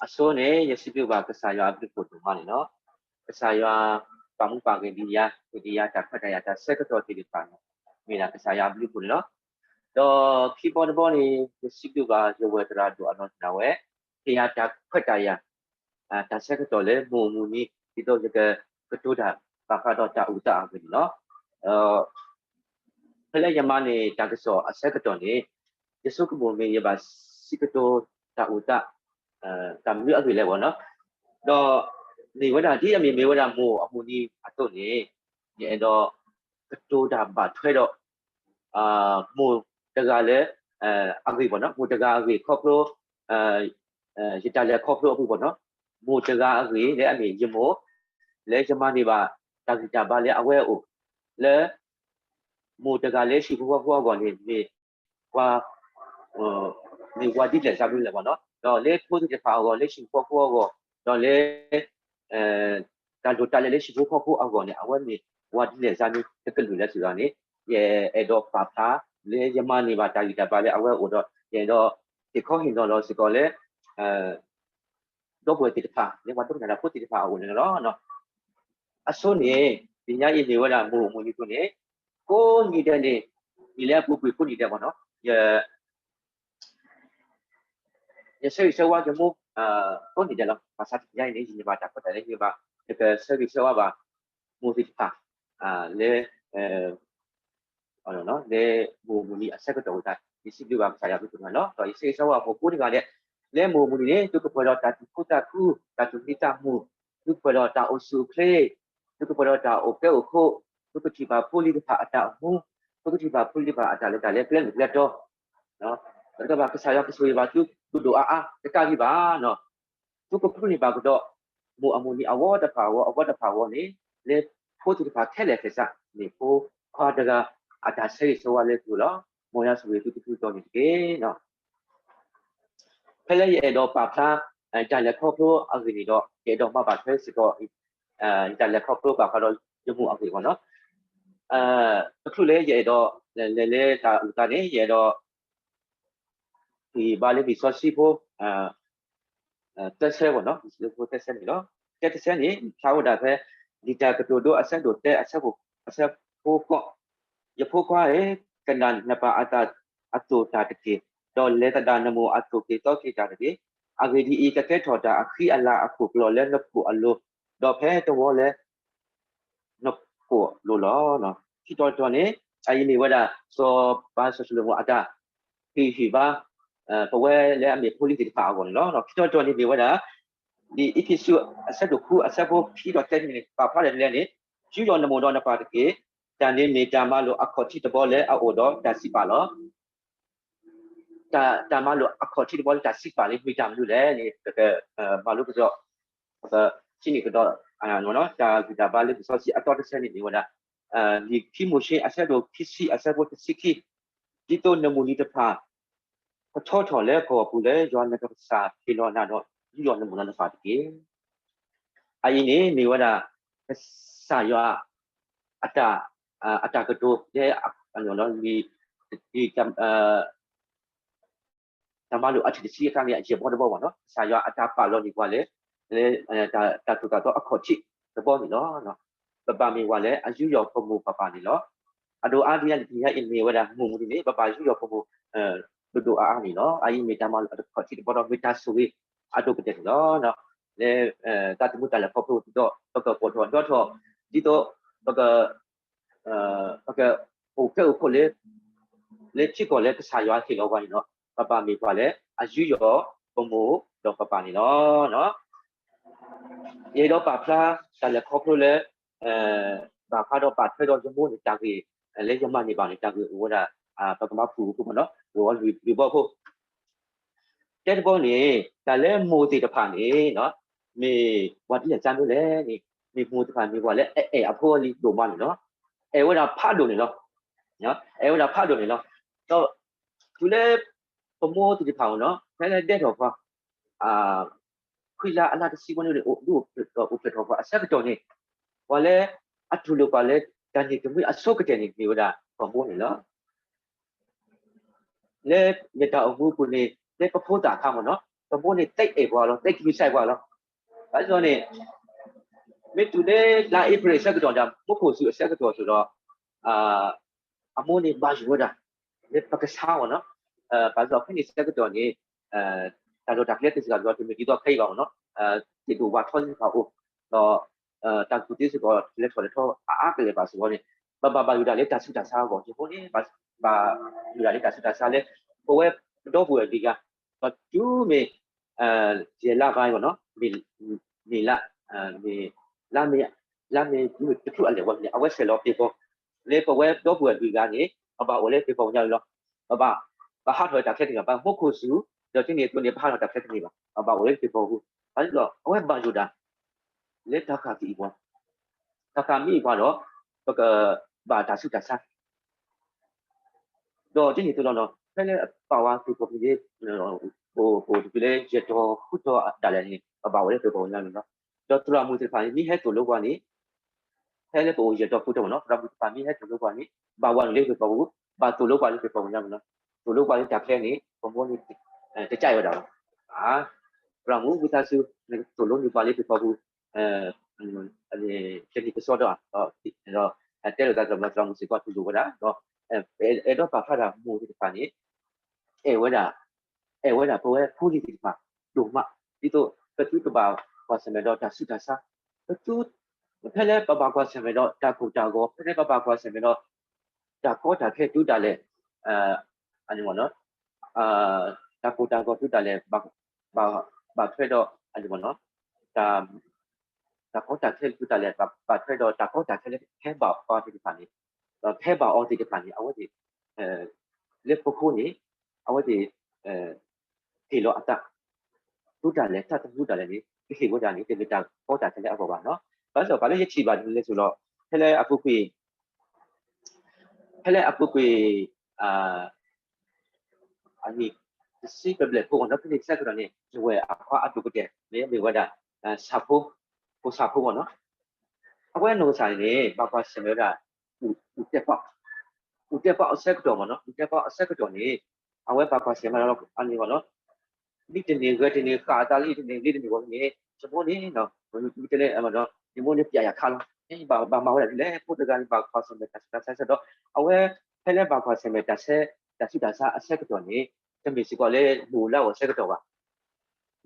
အဆိန့ၣ် ယစံးဘျုးဘၣ်ကစၢ်ယွၤအဘျုးအဖှိၣ်ဒိၣ်မးန့ၣ်လီၤ. ကစၢ်ယွၤပာ်မူပာ်ဂ့ၤဒံးယၤ, ဂ့ၤဒံးယၤတၢ်ခွဲးတၢ်ယာ်တၢ်ဆၢကတီၢ်သ့ၣ်တဖၣ်န့ၣ် မ့ၢ်ဒၣ်ကစၢ်ယွၤအဘျုးအဖှိၣ်န့ၣ်လီၤ. ဒီးခံဘီတဘီန့ၣ် ယစံးဘျုးဘၣ်ယဝဲၢ်သရၣ်ဒိၣ်အနီၢ်တနၢ်ဝဲ ကယၤတၢ်ခွဲးတၢ်ယာ် တၢ်ဆၢကတီၢ်လၢမိၢ်အမုၢ်နံၤ ဒ်သိးယကကတိၤတၢ်ဘၣ်ဃးဒီးတၢ်အိၣ်သးအဂ့ၢ်န့ၣ်လီၤ. ဖဲလၢယမၤန့ၢ်တၢ်ကစီၣ်အဆၢကတီၢ်န့ၣ် ယဆိကမိၣ်မ့ၢ်ယဘၣ်စံးကတိၤတၢ်အိၣ်သး တၢ်မနုၤအဂ့ၢ်လဲၣ်ဘၣ်နီၤ. ဒီးမ့ၢ်ဝဲဒၣ်ဒ်အမ့ၢ်မ့ၢ်ဝဲဒၣ်မိၢ်အမုၢ်နံၤအသိးန့ၣ် ယအဲၣ်ဒိးကတိၤတၢ်ဘၣ်ထွဲဒီး မိၢ်တဂၤလၢ အဂ့ၢ်ဘၣ်နီၤ, မိၢ်တဂၤအဂ့ၢ်ခီဖျိ ယတၢ်လဲၤခီဖျိအပူၤဘၣ်နီၤ, မိၢ်တဂၤအဂ့ၢ်လၢအမ့ၢ်ယမိၢ် လၢယမၤန့ၢ်ဘၣ်တၢ်ဂံၢ်တၢ်ဘါလၢအဝဲအအိၣ် လၢ မိၢ်တဂၤလၢဟံၣ်ဖိဃီဖိအဂီၢ်န့ၣ် မ့ၢ်ပှၤ မ့ၢ်ပှၤဒ်လဲၣ်စ့ၢ်ကီးလဲၣ်ဘၣ်နီၤ, ဒီးလၢဖိသ့ၣ်တဖၣ်အဂီၢ်လၢဟံၣ်ဖိဃီဖိအဂီၢ်, ဒီးလၢ တၢ်လိၣ်တၢ်လဲလၢဟံၣ်ဖိဃီဖိအဂီၢ်န့ၣ် အဝဲမ့ၢ်ပှၤဒ်လဲၣ်စ့ၢ်ကီးန့ၣ် တကလုာ်လၢစ့ၢ်ကီးန့ၣ် ယအဲၣ်ဒိးပာ်ဖျါ လၢယမၤန့ၢ်ဘၣ်တၢ်ဂံၢ်တၢ်ဘါလၢအဝဲအအိၣ်ဒီး ယအဲၣ်ဒိးဟ့ၣ်ခီဟ့ၣ်နီၤလီၤစ့ၢ်ကီးလၢ ဒီပုၢ်ဝဲၢ်သ့ၣ်တဖၣ် လၢပှၤဒိကနၣ်တၢ်ဖိသ့ၣ်တဖၣ်အအိၣ်န့ၣ်လီၤ. အဆိန့ၣ် တနံၤညါအံၤမ့ၢ်ဝဲဒၣ်မိၢ်အမုၢ်နံၤအသိးန့ၣ် ကိးနံၤဒဲးန့ၣ် နံၤလၢအပူၤကွံာ်ကိးနံၤဒဲးဘၣ်နီၤ, ယဆၢဂ့ၤဆၢဝါယမိၢ် ကိးနံၤဒဲးလီၤ. ဘၣ်ဆၣ်တနံၤညါအံၤန့ၣ် ယန့ၢ်ဘၣ်တၢ်ခွဲးတၢ်ယာ်လၢ ယဘၣ် ယကဆၢဂ့ၤဆၢဝါဘၣ် မိၢ်သ့ၣ်တဖၣ် လၢ လၢမိၢ်အမုၢ်နံၤအဆၢကတီၢ်အဃိသတး ယစံးဘျုးဘၣ်ကစၢ်ယွၤအဘျုးအဖှိၣ်န့ၣ်လီၤ. ဒီးယဆၢဂ့ၤဆၢဝါမိၢ်ကိးတဂၤဒဲး လၢမိၢ်အမုၢ်နံၤန့ၣ် သုကပှဲၤဒီးတၢ်သူၣ်ခုသးခု, တၢ်သူၣ်မံသးမုာ်, သုကပှဲၤဒီးတၢ်အိၣ်ဆူၣ်အိၣ်ချ့, သုကပှဲၤဒီးတၢ်အိၣ်ကဲအိၣ်ခိး, သုကထံၣ်ဘၣ်ဖိလံၤတဖၣ်အတၢ်အိၣ်မူ, သုကထံၣ်ဘၣ်ဖိလံၤတဖၣ်အတၢ်လဲၤတၢ်လဲၤကျဲမုၢ်ကျဲတီ ပကဘၣ်ကစၢ်ယွၤကဆိၣ်ဂ့ၤဘၣ်သု ဒိၣ်ဒိၣ်အါအါ တကးဒံးဘၣ် သုကဖျိန့ၢ်ဘၣ်ကဒီး မိၢ်အမုၢ်နံၤအဝီတဖၣ်အဂီၢ် အဝီတဖၣ်အဂီၢ်န့ၣ် လၢဖိသ့ၣ်တဖၣ်ခဲလၢာ်ခဲဆ့ မ့ၢ်ဖိခွါတဂၤ အတၢ်ဆၢဂ့ၤဆၢဝါလၢသုလီၤ. မ်ယွၤဆိၣ်ဂ့ၤသုတဖုတီၤန့ၣ်တက့ၢ်. ဖဲလၢယအဲၣ်ဒိးပာ်ဖျါ တၢ်လဲၤခီဖျိအဂ့ၢ်န့ၣ်ဒီး ယအဲၣ်ဒိးမၤဘၣ်ထွဲစ့ၢ်ကီး တၢ်လဲၤခီဖျိဘၣ်ဃးဒီးယမိၢ်အဂ့ၢ်အဂီၢ်နီၤ. တချုးလၢယအဲၣ်ဒိး လဲၤလၢတၢ်အိၣ်သးန့ၣ် ယအဲၣ်ဒိး ဟ့ၣ်ဘါလၢလံာ်စီဆှံဖိ သၢဆၢဘၣ်နီၤ, လံာ်စီဆှံဖိသၢဆၢန့ၣ်လီၤ. တၢတဆၢန့ၣ် ဖျါဝဲဒၣ်ဖဲ လံာ်တၢ်ကတိၤဒိအဆၢဒိၣ်သၢ အဆၢဖိဃိး, ယဖိခွါဧၢ, ကနၣ်နပၢ်အသးအသိၣ်တၢ်တက့ၢ်, ဒီးလဲၤသဒၣ်နမိၢ်အသိၣ်က့ၤသီက့ၤတၢ်တက့ၢ်. အဂ့ၢ်ဒ်အံၤ, ကကဲထီၣ်တၢ်အဃံအလၤအခိၣ်ကျီၢ်လၢနခိၣ်အလိၤ, ဒီးဖဲတဝီလၢ နခိၣ်လိၤလီၤ. ခံတီၤတတီၤန့ၣ် အအံၤမ့ၢ်ဝဲဒၣ် စီၤပၤစီၤၡလိၤမိၣ်အတၢ်ဟ့ၣ်ဟ့ၣ်ဘါ ပဝဲလၢအမ့ၢ်ဖိလံၤသ့ၣ်တဖၣ်အဂီၢ်န့ၣ်လီၤ. ခံတီၤတတီၤန့ၣ်မ့ၢ်ဝဲဒၣ် လံာ်အ့းဖ့းစူး အဆၢဒိၣ်ဃု အဆၢဖိခံဒီးသၢန့ၣ် ပာ်ဖျါဒ်လဲၣ်န့ၣ်, ယူးယီၣ်နမိၢ်ဒီးနပၢ်တက့ၢ်. တၢ်န့ၣ်မ့ၢ်တၢ်မၤလိာ်အခီၣ်ထံးတဘီလၢအအိၣ်ဒီးတၢ်စံးပာ်လီၤ. တၢ် တၢ်မၤလိာ်အခီၣ်ထံးတဘီလၢတၢ်စံးပာ်န့ၣ် မ့ၢ်တၢ်မနုၤလဲၣ်န့ၣ် ပကမၤလိကဒီး ပကထံၣ်န့ၢ်ကဒီး တၢ်ဂံၢ်တၢ်ဘါလၢလံာ်စီဆှံအသီတဆၢန့ၣ်မ့ၢ်ဝဲဒၣ် လံာ်ခံမိၤၡ့အဆၢဒိၣ်ခံဆံအဆၢဖိတဆံခံ, ဒ်သိးနမိၢ်နံၤတဖၣ် ကထီထီၣ်လၢကဝီၤပူၤလၢယွၤနကစၢ်ဟ့ၣ်လီၤနၤဒီး ယူးယီၣ်နမိၢ်နပၢ်တက့ၢ်. အအံၤန့ၣ်မ့ၢ်ဝဲဒၣ် ကစၢ်ယွၤ အတၢ် အတၢ်ကတိၤလၢ တၢ်မၤလိာ်အထံၣ်တဆံအခါန့ၣ် အယဲၢ်ဘီတဘီဘၣ်နီၤ, ကစၢ်ယွၤအတၢ်ပာ်လီၤန့ၢ်ပှၤလၢ လၢ တၢ်သိၣ်တၢ်သီအခီၣ်ထံးတဘီန့ၣ်လီၤ. ပဘၣ်မ့ၢ်ပှၤလၢအယူးယီၣ်ပမိၢ်ပပၢ်န့ၣ်လီၤ. အဒိၣ်အါဒ်အံၤ တနံၤညါအံၤမ့ၢ်ဝဲဒၣ်မိၢ်မုၢ်နံၤန့ၣ် ပဘၣ်ယူးယီၣ်ပမိၢ် ဒိၣ်ဒိၣ်အါအါန့ၣ်လီၤ. အအံၤမ့ၢ်တၢ်မၤလိာ်အခီၣ်ထံးတဘီဒီးမ့ၢ်တၢ်ဆိၣ်ဂ့ၤအဒိၣ်ကတၢၢ်န့ၣ်လီၤ. လၢ တၢ်သမူတၢ်လဲၤခီဖျိဒ်သိး ပကပိာ်ထီၣ်ဒီထီၣ် ဒ်သိး ပက ပကအိၣ်ကဲအိၣ်ခိးလၢ လၢထံကီၢ်လၢကစၢ်ယွၤဟ့ၣ်လီၤပှၤန့ၣ်လီၤ. ပဘၣ်မ့ၢ်ပှၤလၢအယူးယီၣ်ပမိၢ်ဒီးပပၢ်န့ၣ်လီၤ. ယအဲၣ်ဒိးပာ်ဖျါတၢ်လဲၤခီဖျိလၢ ဘၣ်ဃးဒီးဘၣ်ထွဲဒီးယမိၢ်န့ၣ် တၢ်ဂ့ၢ် လၢယမၤန့ၢ်ဘၣ်န့ၣ် တၢ်ဂ့ၢ်အိၣ်ဝဲဒၣ် ပကမၤဖုၣ်အဃိမးနီၤ အိၣ်ဝဲလွံၢ်ဘီဖိ တဲတဘီန့ၣ် တၢ်လၢမိၢ်သ့ၣ်တဖၣ်န့ၣ် မ့ၢ်ပှၤဒ်လဲၣ်တၢ်မနုၤလဲၣ်န့ၣ် မ့ၢ်မိၢ်သ့ၣ်တဖၣ်မ့ၢ်ပှၤလၢအအဲၣ်အဖိအလံၤဒိၣ်မးန့ၣ်လီၤ. အဲၣ်ဝဲဒၣ်ဖးဒိၣ်န့ၣ်လီၤ. အဲၣ်ဝဲဒၣ်ဖးဒိၣ်န့ၣ်လီၤ. ဒီးတုၤလၢ ပမိၢ်သ့ၣ်တဖၣ်န့ၣ် ဖဲလၢဒဲထီၣ်ပှၤ ခွံလါအလါတဆံဝဲန့ၣ် အိၣ်ဖျဲၣ်ထီၣ်ပှၤအဆၢကတီၢ်န့ၣ် ပှၤလၢအတူၢ်လိာ်ပှၤလၢတၢ်န့ၣ်ကမှံအဆိကတၢၢ်န့ၣ် မ့ၢ်ဝဲဒၣ်ပမိၢ်န့ၣ်လီၤ. လၢယတၢ်အိၣ်မူအပူၤန့ၣ် လၢပဖိသၣ်အခါမးနီၤ မိၢ်န့ၣ် တဲအဲၣ်ပှၤလီၤ, တဲကမံၤဆဲးပှၤလီၤ. ဘၣ်ဆၣ်န့ၣ် မ့ၢ်တုၤလၢလါအ့ဖြ့ၣ်အဆၢကတီၢ်ဒီး မူခိၣ်စူၤအဆၢကတီၢ်အသိးဒီး အမိၢ်န့ၣ်ဘၣ်ယိၣ်ဝဲဒၣ် လၢပကဆါအီၤနီၤ. ဘၣ်ဆၣ်ဖဲန့ၣ်ဆၢကတီၢ်န့ၣ် တၢ်လီၢ်တၢ်ကျဲတစှၤဒီးတမ့ၢ်ဒ်သိးခဲအံၤဘၣ်မ့ၢ်နီၤ. သ့ၣ်ဒိၣ်ဝၣ်ထီသ့ၣ်တဖၣ်အိၣ်, ဒီး တၢ်ကူၣ်သ့စ့ၢ်ကီး လဲၤထီၣ်လဲၤထီအါအါကလဲာ်ဘၣ်စ့ၢ်ကီးန့ၣ် ပဘၣ်ဘၣ်ယိၣ်ဒၣ်လၢတၢ်ဆူးတၢ်ဆါအဂီၢ်, ယဖိန့ၣ် ဘၣ်ယိၣ်ဒၣ်လၢတၢ်ဆူးတၢ်ဆါလၢ ပဝဲပဒီပုၢ်ဝဲၢ်တဂၤ ဒီးတုၤမ့ၢ် ယဲၢ်လါဘါအံၤမ့ၢ်နီၤ, မ့ၢ်လါ မ့ၢ်လါမ့ၢ် လါမ့ၢ်တချုးအလဲၤဝဲန့ၣ် အဝဲဆဲးလီၤပ့ၤဖီ လၢပဝဲပဒီပုၢ်ဝဲၢ်တဂၤန့ၣ် ပဘၣ်အိၣ်လၢပ့ၤဖီပူၤညါလီၤ. ပဘၣ် ပဟးထီၣ်တၢ်ချၢတန့ၢ်ဘၣ်, ပမူခိၣ်စူၤ ဒီးတန့ၢ်အသိးန့ၣ် ပဟးထီၣ်တၢ်ချၢတန့ၢ်ဘၣ်, ပဘၣ်အိၣ်လၢပ့ၤဖီပူၤ. ဘၣ်ဆၣ်ဒီး အဝဲဘၣ်ယိၣ်ဒၣ် လၢတၢ်ဃၣ်ကံၢ်အံၤပှၤ, တၢ်ဃၣ်မံအံၤပှၤဒီး ပကဘၣ်တၢ်ဆူးတၢ်ဆါ ဒီးတန့ၢ်အသိးလီၤနီၤ, ဖဲလၢပာ်ဝဲသ့ၣ်ဖီၣ်ပူၤန့ၣ် ပအိၣ်တုၤလၢယဲၢ်တီၤဃုတီၤဒၣ်လဲာ်န့ၣ် ပဘၣ်အိၣ်လၢပ့ၤဖီပူၤညါန့ၣ်လီၤ. ဒီးသရၣ်မုၣ်သ့ၣ်တဖၣ်န့ၣ် မ့ၢ်ဟဲသိၣ်လိပှၤန့ၣ် ဖဲလၢပအိၣ်ယဲၢ်တီၤဃုတီၤမ့ၢ်နီၤ, သရၣ်မုၣ်သ့ၣ်တဖၣ်မ့ၢ်ဟဲသိၣ်လိပှၤန့ၣ် ဘၣ်ဝဲနုာ်လၢပ့ၤဖီပူၤ, ဘၣ်သိၣ်လိပှၤလၢပ့ၤဖီပူၤညါန့ၣ်လီၤ. သိၣ်လိပှၤလၢတၢ်ချၢန့ၣ် ပမိၢ်န့ၣ် တကးဝဲဒၣ်ဘၣ်. သရၣ်မုၣ်ဝံသးစူၤ နသိၣ်လိနုာ်ပှၤလၢပ့ၤဖီပူၤ တနံၤကစီဒီး ဒီးတဲလိာ်သးသရၣ်မုၣ်စ့ၢ်ကီးတူၢ်လိာ်ဝဲဒၣ် ဒီး အဲၣ်ဒိးပာ်ဖျါဒၣ်မိၢ်သ့ၣ်တဖၣ်န့ၣ် အဲၣ်ဝဲဒၣ် အဲၣ်ဝဲဒၣ်ပဝဲဖိလံၤသ့ၣ်တဖၣ်ဒိၣ်မး ဒ်သိး ပသုတဘၣ်ကွၢ်ဆၢၣ်မဲာ်ဒီးတၢ်ဆူးတၢ်ဆါ, ပသု ဖဲလၢပဘၣ်ကွၢ်ဆၢၣ်မဲာ်ဒီးတၢ်ကိၢ်တၢ်ဂီၤ, ဖဲလၢပဘၣ်ကွၢ်ဆၢၣ်မဲာ်ဒီး တၢ်ကီတၢ်ခဲတုၤဒၣ်လဲာ် တၢ်ကိၢ်တၢ်ဂီၤတုၤဒၣ်လဲာ် ဘၣ်ထွဲဒီး တၢ် တၢ်ကီတၢ်ခဲတုၤဒၣ်လဲာ် ဘၣ်ထွဲဒီးတၢ်ကီတၢ်ခဲလၢဟဲဘၣ်အီၤသ့ၣ်တဖၣ်န့ၣ်, ဒီးဟဲဘၣ်အီၤသ့ၣ်တဖၣ်န့ၣ် အဝဲသ့ၣ် လၢပဃိန့ၣ် အဝဲသ့ၣ် ဟ့ၣ်လီၤအသး တုၤဒၣ်လဲာ် တၢ်တမူဒၣ်လဲာ်န့ၣ် ကဟ့ၣ်ဝဲဒၣ်န့ၣ် တမ့ၢ်တၢ်ကီတၢ်ခဲလၢအဂီၢ်ဘၣ်နီၤ. ဘၣ်ဆၣ်ပှၤလၢယထံၣ်ဘၣ်ဒ်လဲၣ်ဆိဒီး ဖဲလၢအပူၤကွံာ် ဖဲလၢအပူၤကွံာ် အနံၣ်တဆံဘျဲၣ်ဖိနီၤ, ဖဲန့ၣ်ဆၢကတီၢ်န့ၣ် ယဝဲၢ်အခွါအဒိၣ်ကတၢၢ် မ့ၢ်မ့ၢ်ဝဲဒၣ် ဆၣ်ဖိ, ဖိဆၣ်ဖိမ့ၢ်နီၤ, အဝဲနီၢ်ကစၢ်န့ၣ် ဘၣ်ကွၢ်ဆၢၣ်မဲာ်ဝဲဒၣ် အူၣ်တဲာ်ပီး, အူၣ်တဲာ်ပီးအဆၢကတီၢ်မ့ၢ်နီၤ, အူၣ်တဲာ်ပီးအဆၢကတီၢ်န့ၣ် အဝဲဘၣ်ကွၢ်ဆၢၣ်မဲာ်လီၤအန့ၣ်မ့ၢ်နီၤ မ့ၢ်တန့ၢ်ဂဲၤတန့ၢ်ဃာ်အသးလံ တန့ၢ်လံတန့ၢ်ဂီၤန့ၣ် ယမိၢ်န့ၣ် မ့ၢ်တဲလၢ ယမိၢ်န့ၣ်ပျဲယၤခါလီၤ, ဘၣ်မၤဝဲဒၣ်ဒ်လဲၣ် ဖိတဂၤန့ၣ် ဘၣ်ကွၢ်ဆၢၣ်မဲာ်တၢ်ဆူးတၢ်ဆါဒီး အဝဲ ဖဲလၢဘၣ်ကွၢ်ဆၢၣ်မဲာ်တၢ်ဆူးတၢ်ဆါအဆၢကတီၢ်န့ၣ် တမ့ၢ်စ့ၢ်ကီးလၢမုၢ်လၢ်အီၤဆၢကတီၢ်ဘၣ်,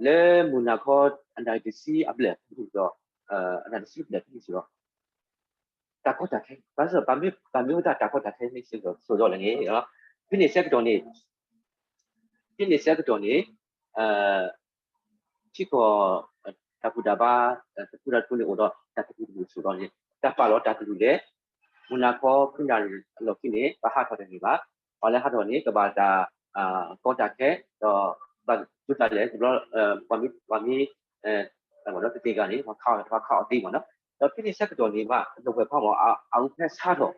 လၢမုၢ်နၤခီ အနံၣ်တဆံအဘျဲၣ်ဒီး အနံၣ်တဆံဘျဲၣ်ဖဲန့ၣ်စ့ၢ်ကီး တၢ်ကီတၢ်ခဲ ဘၣ်ဆၣ် ပမ့ၢ်ဝဲဒၣ်တၢ်ကီတၢ်ခဲန့ၣ်စ့ၢ်ကီး ဆိၣ်ဒီးလဲၣ်န့ၣ် ဖဲန့ၣ်ဆၢကတီၢ်န့ၣ် ဖဲန့ၣ်ဆၢကတီၢ်န့ၣ် ထံကီၢ် တၢ်ဘူၣ်တၢ်ဘါ တပူၤတၢ်တပူၤန့ၣ်အိၣ်ဒီး တၢ်ကလုာ်ကလုာ်ဆိၣ်ဒီးန့ၣ် တၢ်ပာ်လီၤတၢ်ကလုာ်လဲၣ်, မုၢ်နၤခီ ဖုနၣ်ရံၣ်အလီၢ်ခံန့ၣ် ပှၤဟးထီၣ်တန့ၢ်ဘၣ်, ပှၤလၢဟးထီၣ်န့ၣ် ကဘၣ်တၢ်ကီတၢ်ခဲ ဒီး ဘၣ်ဒိတၢ်လဲၣ် တဘျီ ပှၤမ့ၢ် ပှၤမ့ၢ် တသ့ၣ်ညါန့ၣ် ပှၤခးအီၤသ့မ့ၢ်နီၤ, ဒီးဖဲန့ၣ်ဆၢကတီၢ်န့ၣ်မး ယဝဲၢ်ခွါမ့ၢ် အဝဲဖဲဆါထီၣ်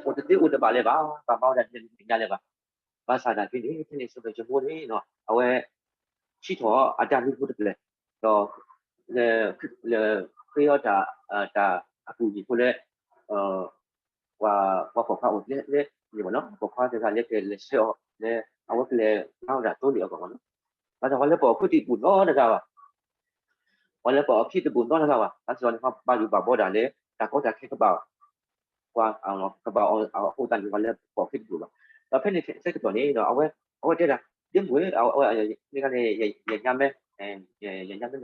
အိၣ်တသ့အိၣ်တဘၣ်လၢၤဘၣ်, ဘၣ်မၤဝဲဒၣ်ဒ်လဲၣ်တသ့ၣ်ညါလၢၤဘၣ်, ဘၣ်ဆၣ်သနာ်က့န့ၣ် ဖဲန့ၣ်ဆိဒီးယမိၢ်န့ၣ် အဝဲ ဆံးထီၣ်အတၢ်မံဖိတဖျၢၣ် ဒီး လဲၤ လဲၤဃ့အီၣ်တၢ် တၢ်အကူၣ်အညီဖိလၢ ပှၤ ပှၤပိာ်ခွါအိၣ်လၢ လၢန့ၣ်မ့ၢ်နီၤ, ပိာ်ခွါတဂၤလၢကလဲၤဆှၢအီၤလၢ အဝဲကလဲၤမၤဝဲဒၣ်သိလ့ၣ်အဂီၢ်မ့ၢ်နီၤ, ဘၣ်ဆၣ်ပှၤလၢပိာ်အခံတဘူၣ်နီတဂၤဘၣ်, ပှၤလၢပိာ်အခံတဘူၣ်နီတဂၤဘၣ်, ဘၣ်ဆၣ်န့ၣ် ပှၤဘၣ်ယိၣ်ဘၣ်ဘီဒၣ်လၢ တၢ်ကီတၢ်ခဲကဘၣ် ပှၤ ကဘၣ်အီၤအဃိသတးန့ၣ် ပှၤလၢပိာ်အခံတဘူၣ်ဘၣ်, ဒီးဖဲန့ၣ်ဆၢကတီၢ်န့ၣ်ဒီး အဝဲ အဝဲတဲဒၣ် ဒ့မုၣ်ဧၢ, အဝဲန့ၣ်ကန့ၣ် ယညါမဲ ယညါမဲ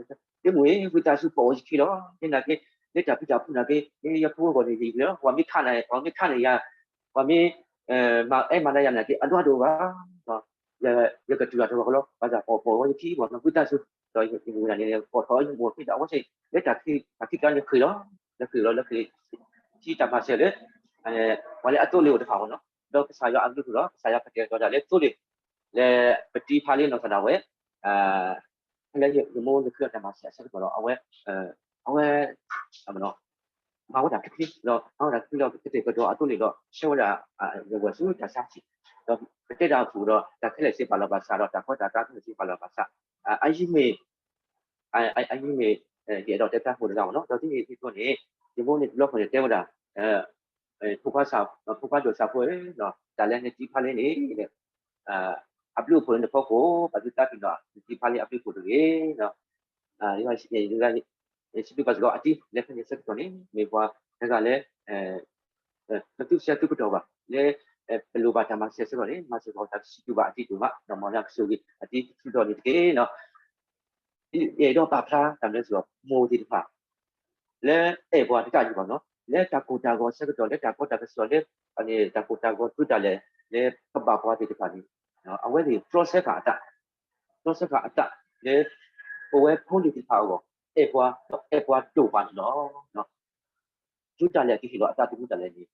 ဒ့မုၣ်ဧၢ, ဝံသးစူၤပိာ်အီၤယခံလီၤ, မ့ၢ်နာ်က့ လၢတၢ်ဖံးတၢ်ဖုးနာ်က့ ယဖိအဂီၢ်န့ၣ်ယံာ်လီၤ, ပှၤမ့ၢ်ခးန့ၣ် ပှၤမ့ၢ်ခးန့ၢ်ယၤ, ပှၤမ့ၢ် မၤအဲၣ်မၤနၢၤယၤနာ်က့ အဒိၣ်အဒိၣ်ဘၣ် ယကတုၤလီၤတဂီၤလီၤ, ဘၣ်ဆၣ်ပိာ်ပိာ်အီၤယခံမ့ၢ်နီၤ, ဝံသးစူၤ, ဒီးယမုၢ်ဂၤန့ၣ် ပိာ်ထီၣ်အီၤယမိၢ်ခံဒီး အဝဲသ့ၣ် လၢတၢ်ခံးတၢ်ခံးကျါန့ၣ်ဃ့ၢ်လီၤ, လၢဃ့ၢ်လီၤ လၢဃ့ၢ် ထံတၢ်မၤစၢၤလၢ ပှၤလၢအသိလ့ၣ်အိၣ်တဖၣ်မ့ၢ်နီၤ, ဒီးကစၢ်ယွၤအဘျုးအဖှိၣ်ဒီး ကစၢ်ယွၤကတဲာ်ကတီၤတၢ်လၢသိလ့ၣ် လၢပတံၤဖးလံနီၢ်ကစၢ်ဒၣ်ဝဲ ဖဲလၢယမိၢ်န့ၣ်ဃ့အီၣ်တၢ်မၤစၢၤအဆၢကတီၢ်ဒီး အဝဲ အဝဲ မၤဝဲဒၣ်တၢ်ချံဒီး မၤဝဲဒၣ်တၢ်ချံဒီး ကတဲာ်ကတီၤအသိလ့ၣ်ဒီး ဆှၢဝဲဒၣ် ယဝဲၢ်ဆူတၢ်ဆါဆံး, ဒီးပတဲတၢ်အိၣ်ဖှိၣ်ဒီး တၢ်ခဲလၢာ်စ့ၢ်ပာ်လီၤပာ်စးဒီး တၢ်ကီတၢ်ခဲခဲလၢာ်စ့ၢ်ပာ်လီၤပာ်စး, အယံၤမ့ၢ် အယံၤမ့ၢ် ယအဲၣ်ဒိးတဲတၢ်ဖိတဂၤမ့ၢ်နီၤ, ဒီးဒ်န့ၣ်အသိးန့ၣ် ယမိၢ်န့ၣ်တဘျီဃီန့ၣ်တဲဝဲဒၣ် ဖိခွါ ဖိခွါဒိၣ်စၢ်ဖိဧၢ, တၢ်လၢနတံၤဖးလံန့ၣ် အဘျုးအဖှိၣ်လၢနဖီခိၣ် ဘၣ်သုသးက့ၤဒီး နတံၤ ဖျါလၢအဘျုးအဖှိၣ်တဂ့ၤ, စံးဘျုးဘၣ်စ့ၢ်ကီးအတံၤ လၢဖဲန့ၣ်ဆၢကတီၢ်န့ၣ် မ့ၢ်ပှၤတဂၤလၢ ပသူၣ်စၢ်သူၣ်ကတီၢ်ဘၣ် လၢ ပလိၣ်ဘၣ်တၢ်မၤစၢၤအဆၢကတီၢ်န့ၣ် မၤစၢၤပှၤတၢ်စံးဘျုးဘၣ်အတံၤဒိၣ်မး ဒီးမ်နကဆိၣ်ဂ့ၤအတံၤတထူၣ်ဒီးန့ၣ်တက့ၢ်. ယအဲၣ်ဒိးပာ်ဖျါတၢ်မနုၤစ့ၢ်ကီး မိၢ်သ့ၣ်တဖၣ် လၢအဲၣ်ပှၤတကးဒံးဘၣ်နီၤ လၢတၢ်ကိၢ်တၢ်ဂီၤအဆၢကတီၢ် လၢတၢ်ကီတၢ်ခဲအဆၢကတီၢ် လၢတၢ်ကိၢ်တၢ်ဂီၤတုၤဒၣ်လဲာ် လၢကဘၣ်ပှၤသ့ၣ်တဖၣ်န့ၣ် အဝဲသ့ၣ်တြီဆၢဃာ်အတၢ် တြီဆၢဃာ်အတၢ်လၢ ပဝဲဖိလံၤသ့ၣ်တဖၣ်အဂီၢ် အဲၣ်ပှၤ အဲၣ်ပှၤဒိၣ်ပှၤန့ၣ်လီၤ. တုၤဒၣ်လဲာ်ကဟ့ၣ်လီၤအသးသမူဒၣ်လဲာ်န့ၣ်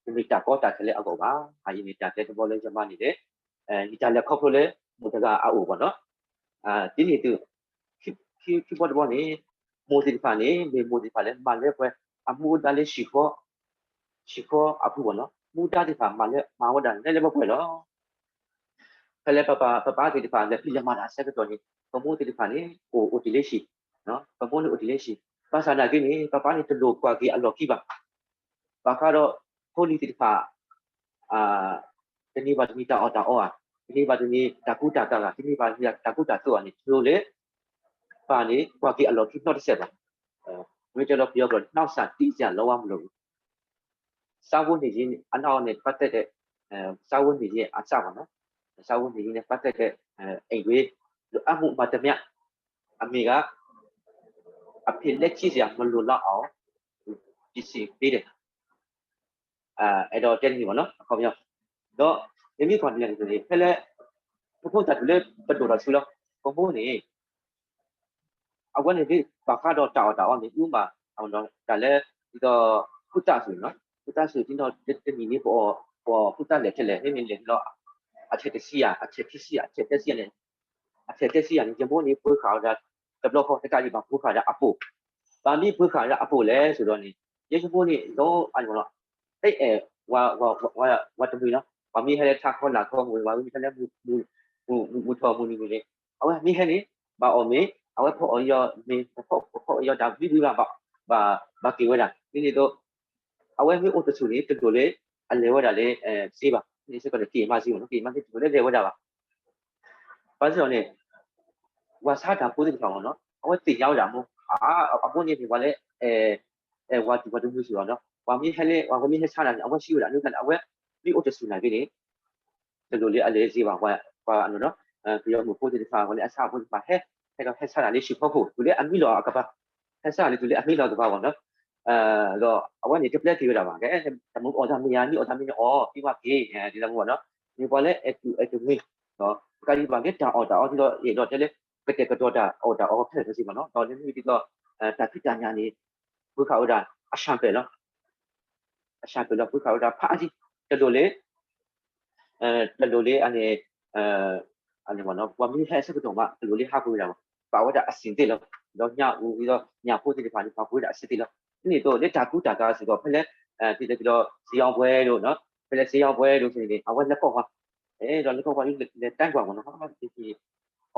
တမ့ၢ်တၢ်ကီတၢ်ခဲလၢအဂီၢ်ဘၣ်. အအံၤမ့ၢ်တၢ်တဲတဘျီလၢယမၤန့ၣ်လၢ ယတၢ်လဲၤခီဖျိလၢမိၢ်တဂၤအအိၣ်ဘၣ်နီၤ ဒ်န့ၣ်အသိး ခံဘီတဘီန့ၣ် မိၢ်သ့ၣ်တဖၣ်န့ၣ် မ့ၢ်မိၢ်သ့ၣ်တဖၣ်လၢမၤလၢပှဲၤ အမူအဒါလၢ ဟံၣ်ဃီအပူၤဘၣ်နီၤ မူဒါသ့ၣ်တဖၣ်မၤလၢမၤဝဲဒၣ်နဲလၢပှဲၤပှဲၤလီၤ. ဖဲလၢပပၢ်သ့ၣ်တဖၣ် လဲၤဖံးလဲၤမၤတၢ်အဆၢကတီၢ်န့ၣ် ပမိၢ်သ့ၣ်တဖၣ်န့ၣ် အိၣ်အိၣ်တ့ၢ်လၢဟံၣ် ပမိၢ်န့ၣ်အိၣ်တ့ၢ်လၢဟံၣ် ဘၣ်ဆၣ်နာ်က့န့ၣ် ပပၢ်န့ၣ်တလိၣ်ကွၢ်က့ၤအလီၢ်ခံဘၣ်. ဘၣ်ဃးဒီးဖိလံၤသ့ၣ်တဖၣ် တနံၤဘၣ်တနံၤတၢ်အီၣ်တၢ်အီဧါ, တနံၤဘၣ်တနံၤတၢ်ကူတၢ်ကၤဧါ, တနံၤဘၣ်တနံၤတၢ်ကူတၢ်သိးဧါန့ၣ် တလိၣ်လၢ ပၢ်န့ၣ် ကွၢ်က့ၤအလီၢ်ခံနီတစဲးဘၣ်. မ့ၢ်တဲဒီးပယီၤကျိာ်န့ၣ် နှောင့်ယှက်တည်းစရာ လုံးဝမလိုဘူး. စားဝတ်နေရေးအနောက်နဲ့ပတ်သက်တဲ့ စားဝတ်နေရေးအစပေါ့နော်. စားဝတ်နေရေးနဲ့ပတ်သက်တဲ့ အိမ်တွင်း လိုအပ်မှုမှန်သမျှ အမေက အဖေလက်ရှိစရာမလိုလောက်အောင် ပြင်ဆင်ပေးတယ်. အဲတော့တဲတမံၤပေါ့နော် အခီပညီ ဒီး ယမ့ၢ်ကွၢ်န့ၣ်န့ၣ် ဖဲလၢ ပဖိသၣ်တုၤလၢပဒိၣ်ထီၣ်စုလီၤ ပမိၢ်န့ၣ် အဝဲန့ၣ်ဒ်ဘၣ်ဃးဒီးတၢ်အီၣ်တၢ်အီန့ၣ် ဥပမာ တၢ်လၢ ဒ်သိး ဖိသၣ်စုနီၤ ဖိသၣ်စုဒ်သိး တနံၣ်န့ၣ် ပအီၣ် ပအီၣ်ဖိသၣ်လဲၣ်ထဲလဲၣ် မ့မ့ၢ်လဲၣ်လီၤ အထဲတဆံယၤ အထဲခံဆံယၤ အထဲသၢဆံယၤန့ၣ် အထဲသၢဆံယၤန့ၣ် ယမိၢ်န့ၣ်ပှ့ၤဃာ်ဝဲဒၣ် တဘျီဃီတကးဒံးဘၣ်ပှ့ၤဃာ်ဝဲဒၣ်အပိာ် ဘၣ်မနုၤပှ့ၤဃာ်ဝဲဒၣ်အပိာ်လဲၣ်ဆိုတော့န့ၣ် ယဲယမိၢ်န့ၣ် ဒီးအန့ၣ်လီၤ တအဲၣ် ဝၤတမှံၤလီၤ ပှၤမ့ၢ်ဟဲလၢထါခီလာ်ခီမူၤ ပှၤမ့ၢ်ဟဲလၢ မူၤထီၣ်မူၤနုာ်မူၤန့ၣ် အဝဲမ့ၢ်ဟဲန့ၣ် ဘၣ်အီၣ်မ့ၤ အဝဲဖီအီၣ်ယီၤမ့ၤ ဖီအီၣ်ယီၤတၢ်ဘျုးဘျုးဘၣ် ဘၣ်က့ၤဝဲဒၣ် ဒ်န့ၣ်သိး အဝဲမ့ၢ်အိၣ်တဆူၣ်န့ၣ် တလိၣ်လၢ အလဲၤဝဲဒၣ်လၢ စ့ဘၣ် န့ၣ်စ့ၢ်ကီးန့ၣ် က့ၤမါစ့မ့ၢ်နီၤ က့ၤမါစ့တလိၣ်လၢလဲၤဝဲဒၣ်ဘၣ် ဘၣ်ဆၣ်ဒီးန့ၣ် ဝၤဆါတၢ်ဖိသ့ၣ်တဖၣ်မ့ၢ်နီၤ အဝဲသ့ၣ်ညါဝဲဒၣ်အမိၢ် အမိၢ်န့ၣ်မ့ၢ်ပှၤလၢ ဝၤတံၢ်ပှၤတမှံၤစ့ၢ်ကီးနီၤ ပှၤမ့ၢ်ဟဲလၢ ပှၤမ့ၢ်ဟဲဆါတၢ်န့ၣ် အဝဲစံးဝဲဒၣ် အန့ၣ် အဝဲမ့ၢ်အိၣ်တဆူၣ်နာ်က့န့ၣ် တလိၣ်လၢအလဲၤစ့ဘၣ် ပှၤ ပှၤ ပယီၤမုၣ်ဖိသ့ၣ်တဖၣ် ပှၤလၢအဆါဖိသ့ၣ်တဖၣ် ဟဲ ဟဲဒီးဟဲဆါတၢ်လၢဟံၣ်ဖီခိၣ် တုၤလၢအမံလီၤအကပၤ ဟဲဆါတၢ်လၢတုၤလၢအမံလီၤအကပၤမ့ၢ်နီၤ ဒီးအဝဲန့ၣ် တပျဲက့ၤဝဲဒၣ်ဘၣ် တၢ်မ့ၢ်အီၣ်တၢ်မ့ၢ်ယၤ မ့ၢ်အီၣ်တၢ်မ့ၢ်န့ၣ်အီၣ် သံကွၢ်က့ၤ ဒ်လၢမ့ၢ်နီၤ မ့ၢ်ပှၤလၢအဲၣ်တူၢ်အဲၣ်တမှံၤ တကးဒံးဘၣ် မ့ၢ်တၢ်အီၣ်တၢ်အီဒ်သိးယအဲၣ်ဒိးတဲလၢ ကတဲာ်ကတီၤတၢ်အီၣ်တၢ်အီခဲလၢာ်ခဲဆ့မ့ၢ်နီၤ ဒီးလၢမ့ၢ်ဒ်သိး တၢ်ဖံးတၢ်ညၣ်န့ၣ် ပှ့ၤဃာ်ဝဲဒၣ် အဆၣ်ပဲာ်လီၤ အဆၣ်ပဲာ်လီၤ ပှ့ၤဃာ်ဝဲဒၣ်ဖးအါထံ တလိၣ်လၢ တလိၣ်လၢအန့ၣ် အန့ၣ်မ့ၢ်နီၤ ပှၤမ့ၢ်ဟဲအဆၢကတီၢ်မး တလိၣ်လၢဟးပှ့ၤဝဲဒၣ်ဘၣ် ပာ်ဝဲဒၣ်အဆံးသ့ၣ်လီၤ ဒီးညၣ်အူဒ်သိး ညၣ်ဖိသ့ၣ်တဖၣ်န့ၣ် ပာ်ပှ့ၤဝဲဒၣ်အဆံးသ့ၣ်လီၤ ဒ်န့ၣ်အသိး လၢတၢ်ကူတၢ်ကၤစ့ၢ်ကီး ဖဲလၢ ဒ်သိး စ့ယီၤပှဲၤဒိၣ်နီၤ ဖဲလၢစ့ယီၤပှဲၤဒိၣ်န့ၣ် အဝဲလဲၤကိးပှၤ အဲၣ်ဒိးလဲၤကိးပှၤလၢလဲၤတၢ်ကွၢ်မ့ၢ်နီၤ အီၣ်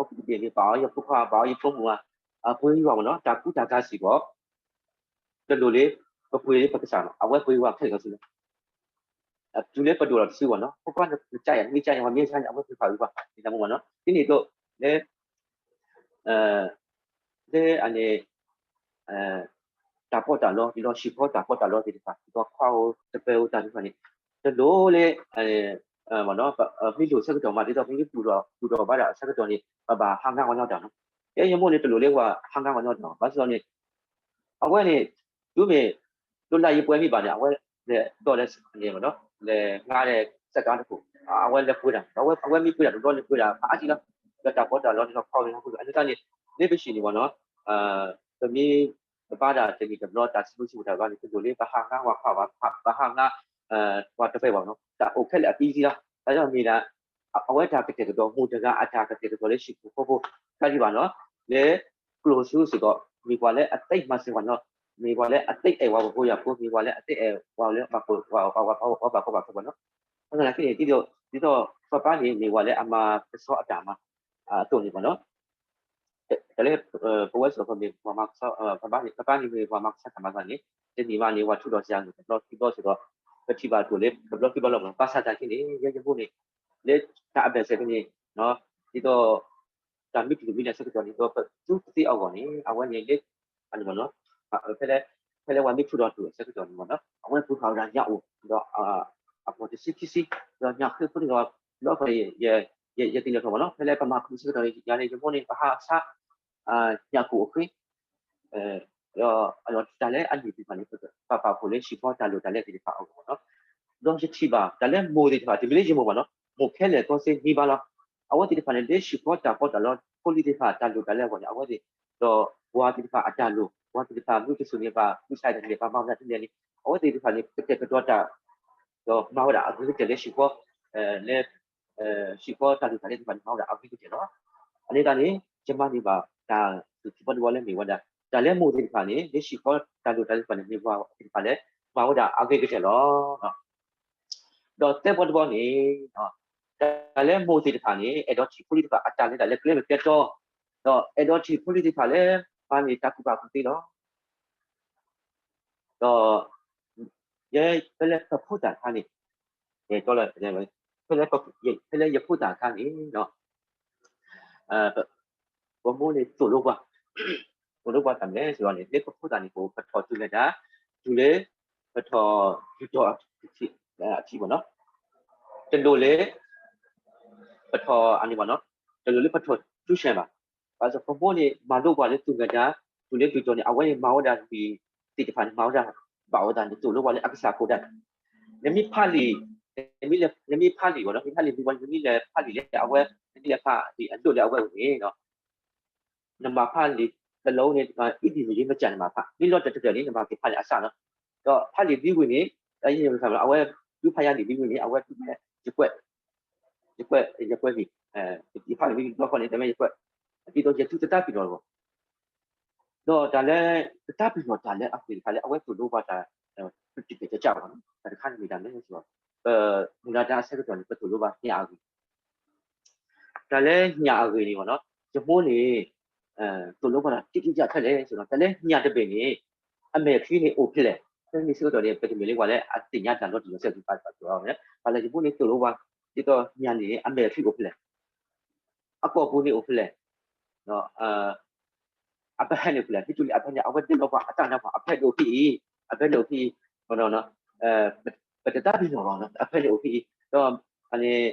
ကူးတဘ့ၣ်န့ၣ် ပာ်အီၤယဖိခွါ ပာ်အီၤယဖိမုၣ်ဧါ ပှ့ၤယွၤမ့ၢ်နီၤ တၢ်ကူတၢ်ကၤစ့ၢ်ကီး တလိၣ်လၢ ပပှ့ၤလၢပကစၢ်နီၤ အဝဲပှ့ၤဝဲခဲလၢာ်ခဲဆ့လီၤ တုၤလၢပဒိၣ်ထီၣ်တစုဘၣ်နီၤ ဖိခွါနကစၢ်ယၤ နမ့ၢ်ကစၢ်ယၤ ပှၤမ့ၢ်ကစၢ်ယၤ အဝဲပှ့ၤဃာ်ဝဲပှၤ ဒ်န့ၣ်မ့ၢ်နီၤ ဒ်န့ၣ်အသိး လၢ လၢအန့ၣ် တၢ်ပီးတၢ်လီ ဒ်သိးဟံၣ်ဖိတၢ်ပီးတၢ်လီသ့ၣ်တဖၣ် ဒ်သိးခွါဧိၤတပၢၤဧိၤတၢ်သ့ၣ်တဖၣ်န့ၣ် တလိၣ်လၢ မ့ၢ်လိၣ်ဆၢကတီၢ်မး ဒ်သိးမ့ၢ်ပူၤဒီး ပူၤဒီးဘၣ်ဒၣ်အဆၢကတီၢ်န့ၣ် ပဘၣ်ဟးငါဝဲနီတၢ်နီၤ ယဲယမိၢ်န့ၣ် တလိၣ်လၢပှၤဟးငါဝဲနီတၢ် ဘၣ်ဆၣ်န့ၣ် အဝဲန့ၣ် တုၤမ့ၢ် ဒိးလၢယပှဲၤမ့ၢ်ဘၣ်န့ၣ် အဝဲလဲၤဒီးလဲၤန့ၣ်မ့ၢ်နီၤ လဲၤငါဒီးစကါတခိၣ် အဝဲလဲၤပှ့ၤတၢ် ဒီးအဝဲမ့ၢ်ပှ့ၤတၢ်တဘျီန့ၣ် ပှ့ၤတၢ်ဖးအါထံလီၤ ဒီးတၢ်ပီးတၢ်လီန့ၣ်ဒီးခီဝဲလၢပှ့ၤ အန့ၣ်တၢ်န့ၣ် လၢပဟံၣ်န့ၣ်မ့ၢ်နီၤ ပမ့ၢ် ပဘၣ်ဒၣ်တနံၤတဘျီ တၢ်စံးဘျုးစံးဖှိၣ်တၢ်ဘျီန့ၣ် တလိၣ်လၢပဟးငါပှၤခွါဘၣ် ပဟးငါ ပှၤတပၢၤဘၣ်နီၤ တၢ်အိၣ်ခဲလၢာ်အပံစံလီၤ တၢ်လၢမ့ၢ်ဒၣ် အဝဲတၢ်ကတဲာ်ကတီၤ မိၢ်တဂၤအတၢ်ကတဲာ်ကတီၤလၢဟံၣ်ပူၤဃီဖိ တၢ်ဒံးဘၣ်နီၤ လၢကျိၣ်စူစ့ၢ်ကီး မ့ၢ်ပှၤလၢအသ့မၤစၢၤပှၤနီၤ မ့ၢ်ပှၤလၢအသ့အဲၣ်ပှၤပှိၢ်ယၤဖိ မ့ၢ်ပှၤလၢအသ့အဲၣ်ပှၤလၢပှၤဘၣ်ကီဘၣ်ခဲပှၤနီၤ ဘၣ်ဆၣ်သနာ်က့န့ၣ် ဒ်သိး ဒ်သိးပပၢ်န့ၣ် မ့ၢ်ပှၤလၢအမၤကဆှီအတၢ်မၤ အသိးန့ၣ်ပှၤနီၤ တၢ်လၢ ပဝဲစ့ၢ်ကီးမ့ၢ်ပှၤမၤကဆှီ ပပၢ်န့ၣ် ပပၢ်န့ၣ်မ့ၢ်ပှၤမၤကဆှီတၢ်မၤသးန့ၣ် တနံၤမးန့ၣ် ပှၤထူးဒီးစှၤန့ၣ် တဘျီခံဘျီစ့ၢ်ကီး ပထံၣ်ဘၣ်အသိးလၢ တဘျီခံဘျီလီၤမး ဘၣ်ဆၣ်သနာ်က့န့ၣ် ယဲယမိၢ်န့ၣ် လၢတၢ်အဘၢၣ်စၢၤဖဲန့ၣ် ဒ်သိး တၢ်မ့ၢ်တမံၤလၢအဆၢကတီၢ်န့ၣ် ဒီးပသူကသ့အဂီၢ်န့ၣ် အဝဲန့ၣ်လၢ အန့ၣ်မ့ၢ်နီၤ ဖဲလဲၣ် ဖဲလဲၣ်ဝဲမ့ၢ်ဖုဒီးတူၢ်အဆၢကတီၢ်န့ၣ်မ့ၢ်နီၤ အဝဲပူၤဖးဝဲဒၣ်ညၣ်အိၣ် ဒီး အပှၤတဆံခံဆံ ဒီးညၣ်ဃ့ဖိတဂၤ လီၤဖဲ ယတ့လီၤထီၣ်မ့ၢ်နီၤ ဖဲလဲၣ်ပမၤခူၣ်ဆၢကတီၢ်န့ၣ် ယၤန့ၣ် ယမိၢ်န့ၣ် ပဟးဆါ ညၣ်ကိၣ်အဃ့ ဒီးတၢ်လၢအနံၣ်သ့ၣ်တဖၣ်န့ၣ် ပပာ်ဖှိၣ်လၢဟံၣ်ဃီတၢ်လိၣ်တၢ်လဲသ့ၣ်တဖၣ်အဂီၢ်မ့ၢ်နီၤ ဒီးယထံၣ်ဘၣ် တၢ်လၢမိၢ်သ့ၣ်တဖၣ် တမ့ၢ်လၢယမိၢ်ဘၣ်နီၤ မိၢ်ခဲလၢာ်ကီစ့မံဘါလီၤ အဝဲသ့ၣ်တဖၣ်န့ၣ် လၢဟံၣ်ဃီတၢ်ကီတၢ်လီ ဖိလံၤသ့ၣ်တဖၣ်တၢ်လိၣ်တၢ်လဲအဂီၢ်န့ၣ် အဝဲသ့ၣ် ဒီးပှၤသ့ၣ်တဖၣ်အတၢ်လိၣ် ပှၤသ့ၣ်တဖၣ်မုၢ်ကစူၢ်န့ၣ် ပှၤမုၢ်ဆါတန့ၣ် ပှၤမၤဝဲဒၣ်တန့ၣ်န့ၣ် အဝဲသ့ၣ်တဖၣ်န့ၣ် ကတဲာ်ကတီၤတၢ် ဒီးမၤဝဲဒၣ်အဂ့ၤကတၢၢ်လၢဟံၣ်ဃီ လၢ ဟံၣ်ဃီတၢ်လိၣ်တၢ်လဲသ့ၣ်တဖၣ်န့ၣ် မၤဝဲဒၣ်အဂ့ၤကတၢၢ်လီၤ. အန့ၣ်သတးန့ၣ် ယမၤန့ၢ်ဘၣ်တၢ်သူၣ်ထံဘီတဝီလၢမ့ၢ်ဝဲဒၣ် တၢ်လၢမိၢ်သ့ၣ်တဖၣ်န့ၣ် လၢဟံၣ်ဃီတၢ်လိၣ်တၢ်လဲသ့ၣ်တဖၣ်န့ၣ် မ့ၢ်ပှၤသ့ၣ်တဖၣ်လၢ မၤဝဲဒၣ်အဂ့ၤကတၢၢ်လီၤ. ဒီးသၢဘီတဘီန့ၣ် တၢ်လၢမိၢ်သ့ၣ်တဖၣ်န့ၣ် အဲၣ်ဒိးထံၣ်ဖိလံၤသ့ၣ်တဖၣ်အတၢ်လဲၤတၢ်ကျဲမ့ၢ်ကျဲတီ, ဒီးအဲၣ်ဒိးထံၣ်ဖိလံၤသ့ၣ်တဖၣ်လၢ မၤန့ၢ်တၢ်ကူၣ်ဘၣ်ကူၣ်သ့လီၤ. ဒီး ယဲဖဲလၢပဖိသၣ်တခါန့ၣ် ယဲတီလၢ ဖဲလၢယဖိသၣ်တခါန့ၣ် ပမိၢ်န့ၣ်သိၣ်လိပှၤ, သိၣ်လိပှၤတၢ်မနုၤလဲၣ်စ့ၢ်ကီးန့ၣ် လၢပဖိသၣ်န့ၣ် ပထီၣ်တုၤလၢတၢ် တုၤလၢ ပထီၣ်ယူၤထီၣ်အထံးမ့ၢ်နီၤ, တလိၣ်လၢ ပထီၣ်အန့ၣ်မ့ၢ်နီၤ, တလိၣ်လၢပထီၣ်ထူဆဲးဘၣ်. ဘၣ်ဆၣ်ပမိၢ်န့ၣ် မၤလိပှၤလၢသူၣ်ဂဲၤတၢ်, တုၤလၢယူၤထီၣ်န့ၣ် အဝဲန့ၣ်မၤဝဲဒၣ်မ့ၢ်သ့ၣ်တဖၣ်န့ၣ် မၤဝဲဒၣ်ဘၣ်ဝဲသတးန့ၣ် သိၣ်လိပှၤလၢအကစၢ်အဃိဒၣ်, နမ့ၢ်ဖးလံာ်, နမ့ၢ်ဖးလံာ်မ့ၢ်နီၤ, နမ့ၢ်ဖးလံာ်ဝံၤ နမ့ၢ်လဲၤဖးလံာ်လၢအဝဲ, နမ့ၢ်လဲၤဖးလံာ်အဒိၣ်လၢအဝဲအံၤန့ၣ် နမၤဖးလံာ်တလီၢ်န့ၣ် အံၤဒ်မ့ၢ်ယမ့ၢ်ကနမၤဖး, မ့ၢ်လီၤတၢ်တဖျၢၣ်န့ၣ် နမၤက့ၤဖးန့ၣ်အစးနီၤ, ဒီးဖးလံာ်ဒ်ဝံၤန့ၣ်, အဝဲဒုးဖးယၤလံာ်ဒ်ဝံၤန့ၣ် အဝဲဒုးဖးယကွဲး, ယကွဲး, ယကွဲးလံာ်, ယဖးလံာ်ဒ်ဘျီဃီန့ၣ် တမ့ၢ်ယကွဲး, ဒ်သိးယသုတတၢ်ပ့ၤနီၣ်လီၤ ဒီးတၢ်လၢ တတၢ်ပ့ၤနီၣ်တၢ်လၢအပှ့ၤတခါလၢအဝဲသိၣ်လိပှၤတၢ် တကဲးကစၢ်ဘၣ်နီၤ, တၢ်တခါန့ၣ်မ့ၢ်တၢ်မနုၤလဲၣ်စ့ၢ်ကီး, ပမူဒါတၢ်အဆၢကတီၢ်န့ၣ် ပသိၣ်လိပှၤညၣ်အဂ့ၢ်, တၢ်လၢညၣ်အဂ့ၢ်န့ၣ်မ့ၢ်နီၤ, ယမိၢ်န့ၣ် သိၣ်လိပှၤတၢ်တကဲးကစၢ်ဖဲလဲၣ်စ့ၢ်ကီး, တၢ်လၢညၣ်တဘ့ၣ်န့ၣ် အမဲာ်ချံန့ၣ်အိၣ်ဖဲလဲၣ်, ဖဲန့ၣ်ဆၢကတီၢ်န့ၣ် ပတမ့ၢ်လၢပှၤလၢအသ့ၣ်ညါတၢ်လီၤတံၢ်လီၤဆဲးသ့ၣ်တဖၣ်, ဘၣ်ဆၣ်ယမိၢ်န့ၣ်သိၣ်လိပှၤ ဒ်သိးညၣ်န့ၣ် အမဲာ်ချံအိၣ်ဖဲလဲၣ် အကိာ်ပူၤန့ၣ်အိၣ်ဖဲလဲၣ်, အပဟဲန့ၣ်အိၣ်ဖဲလဲၣ်, မ့ၢ်တုၤလၢအပဟဲန့ၣ် အဝဲတဲလီၤပှၤအတၢ်နါပှၤ အပဟဲန့ၣ်အိၣ်ဖဲအံၤ, အပဟဲန့ၣ်အိၣ်ဖဲအံၤ, ပတတၢ်ပ့ၤနီၣ်ဘၣ်နီၤ, အပဟဲန့ၣ်အိၣ်ဖဲအံၤ, ဒီး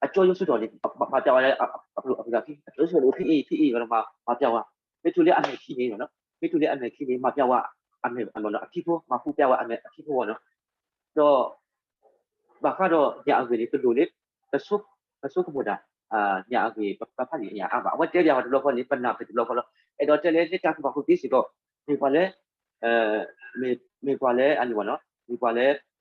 အကၠီယိၤဆၢကတီၢ်န့ၣ် မၤပျးဝဲလၢ အပူၤခံ, အကၠီယိၤဆၢကတီၢ်အိၣ်ဖဲအံၤ ဖဲအံၤ မၤပျးဝဲ, မ့ၢ်တုၤလၢအမဲာ်ချံန့ၣ်, မ့ၢ်တုၤလၢအမဲာ်ချံန့ၣ် မၤပျးဝဲ အမဲာ် အခံဖိ မၤပျးဝဲအမဲာ်အခံဖိဝဲနီၤ, ဒီး ဘၣ်ဃးဒီးညၣ်အဂ့ၢ်န့ၣ် တလိၣ်လၢ ပဆိကမိၣ်တၢ် ညၣ်အဂ့ၢ် ပဖးလံာ်အညၣ်အါဘၣ်, အဝဲတဲဘၣ်ပှၤတဘျီဃီန့ၣ် ပနၢ်ပၢၢ်တဘျီဃီလီၤ, အဲၣ်ဒိးတဲလၢ လၢတၢ်ကူၣ်ဘၣ်ကူၣ်သ့စ့ၢ်ကီး မ့ၢ်ပှၤလၢ မ့ၢ်ပှၤလၢအန့ၣ်ဝဲနီၤ, မ့ၢ်ပှၤလၢ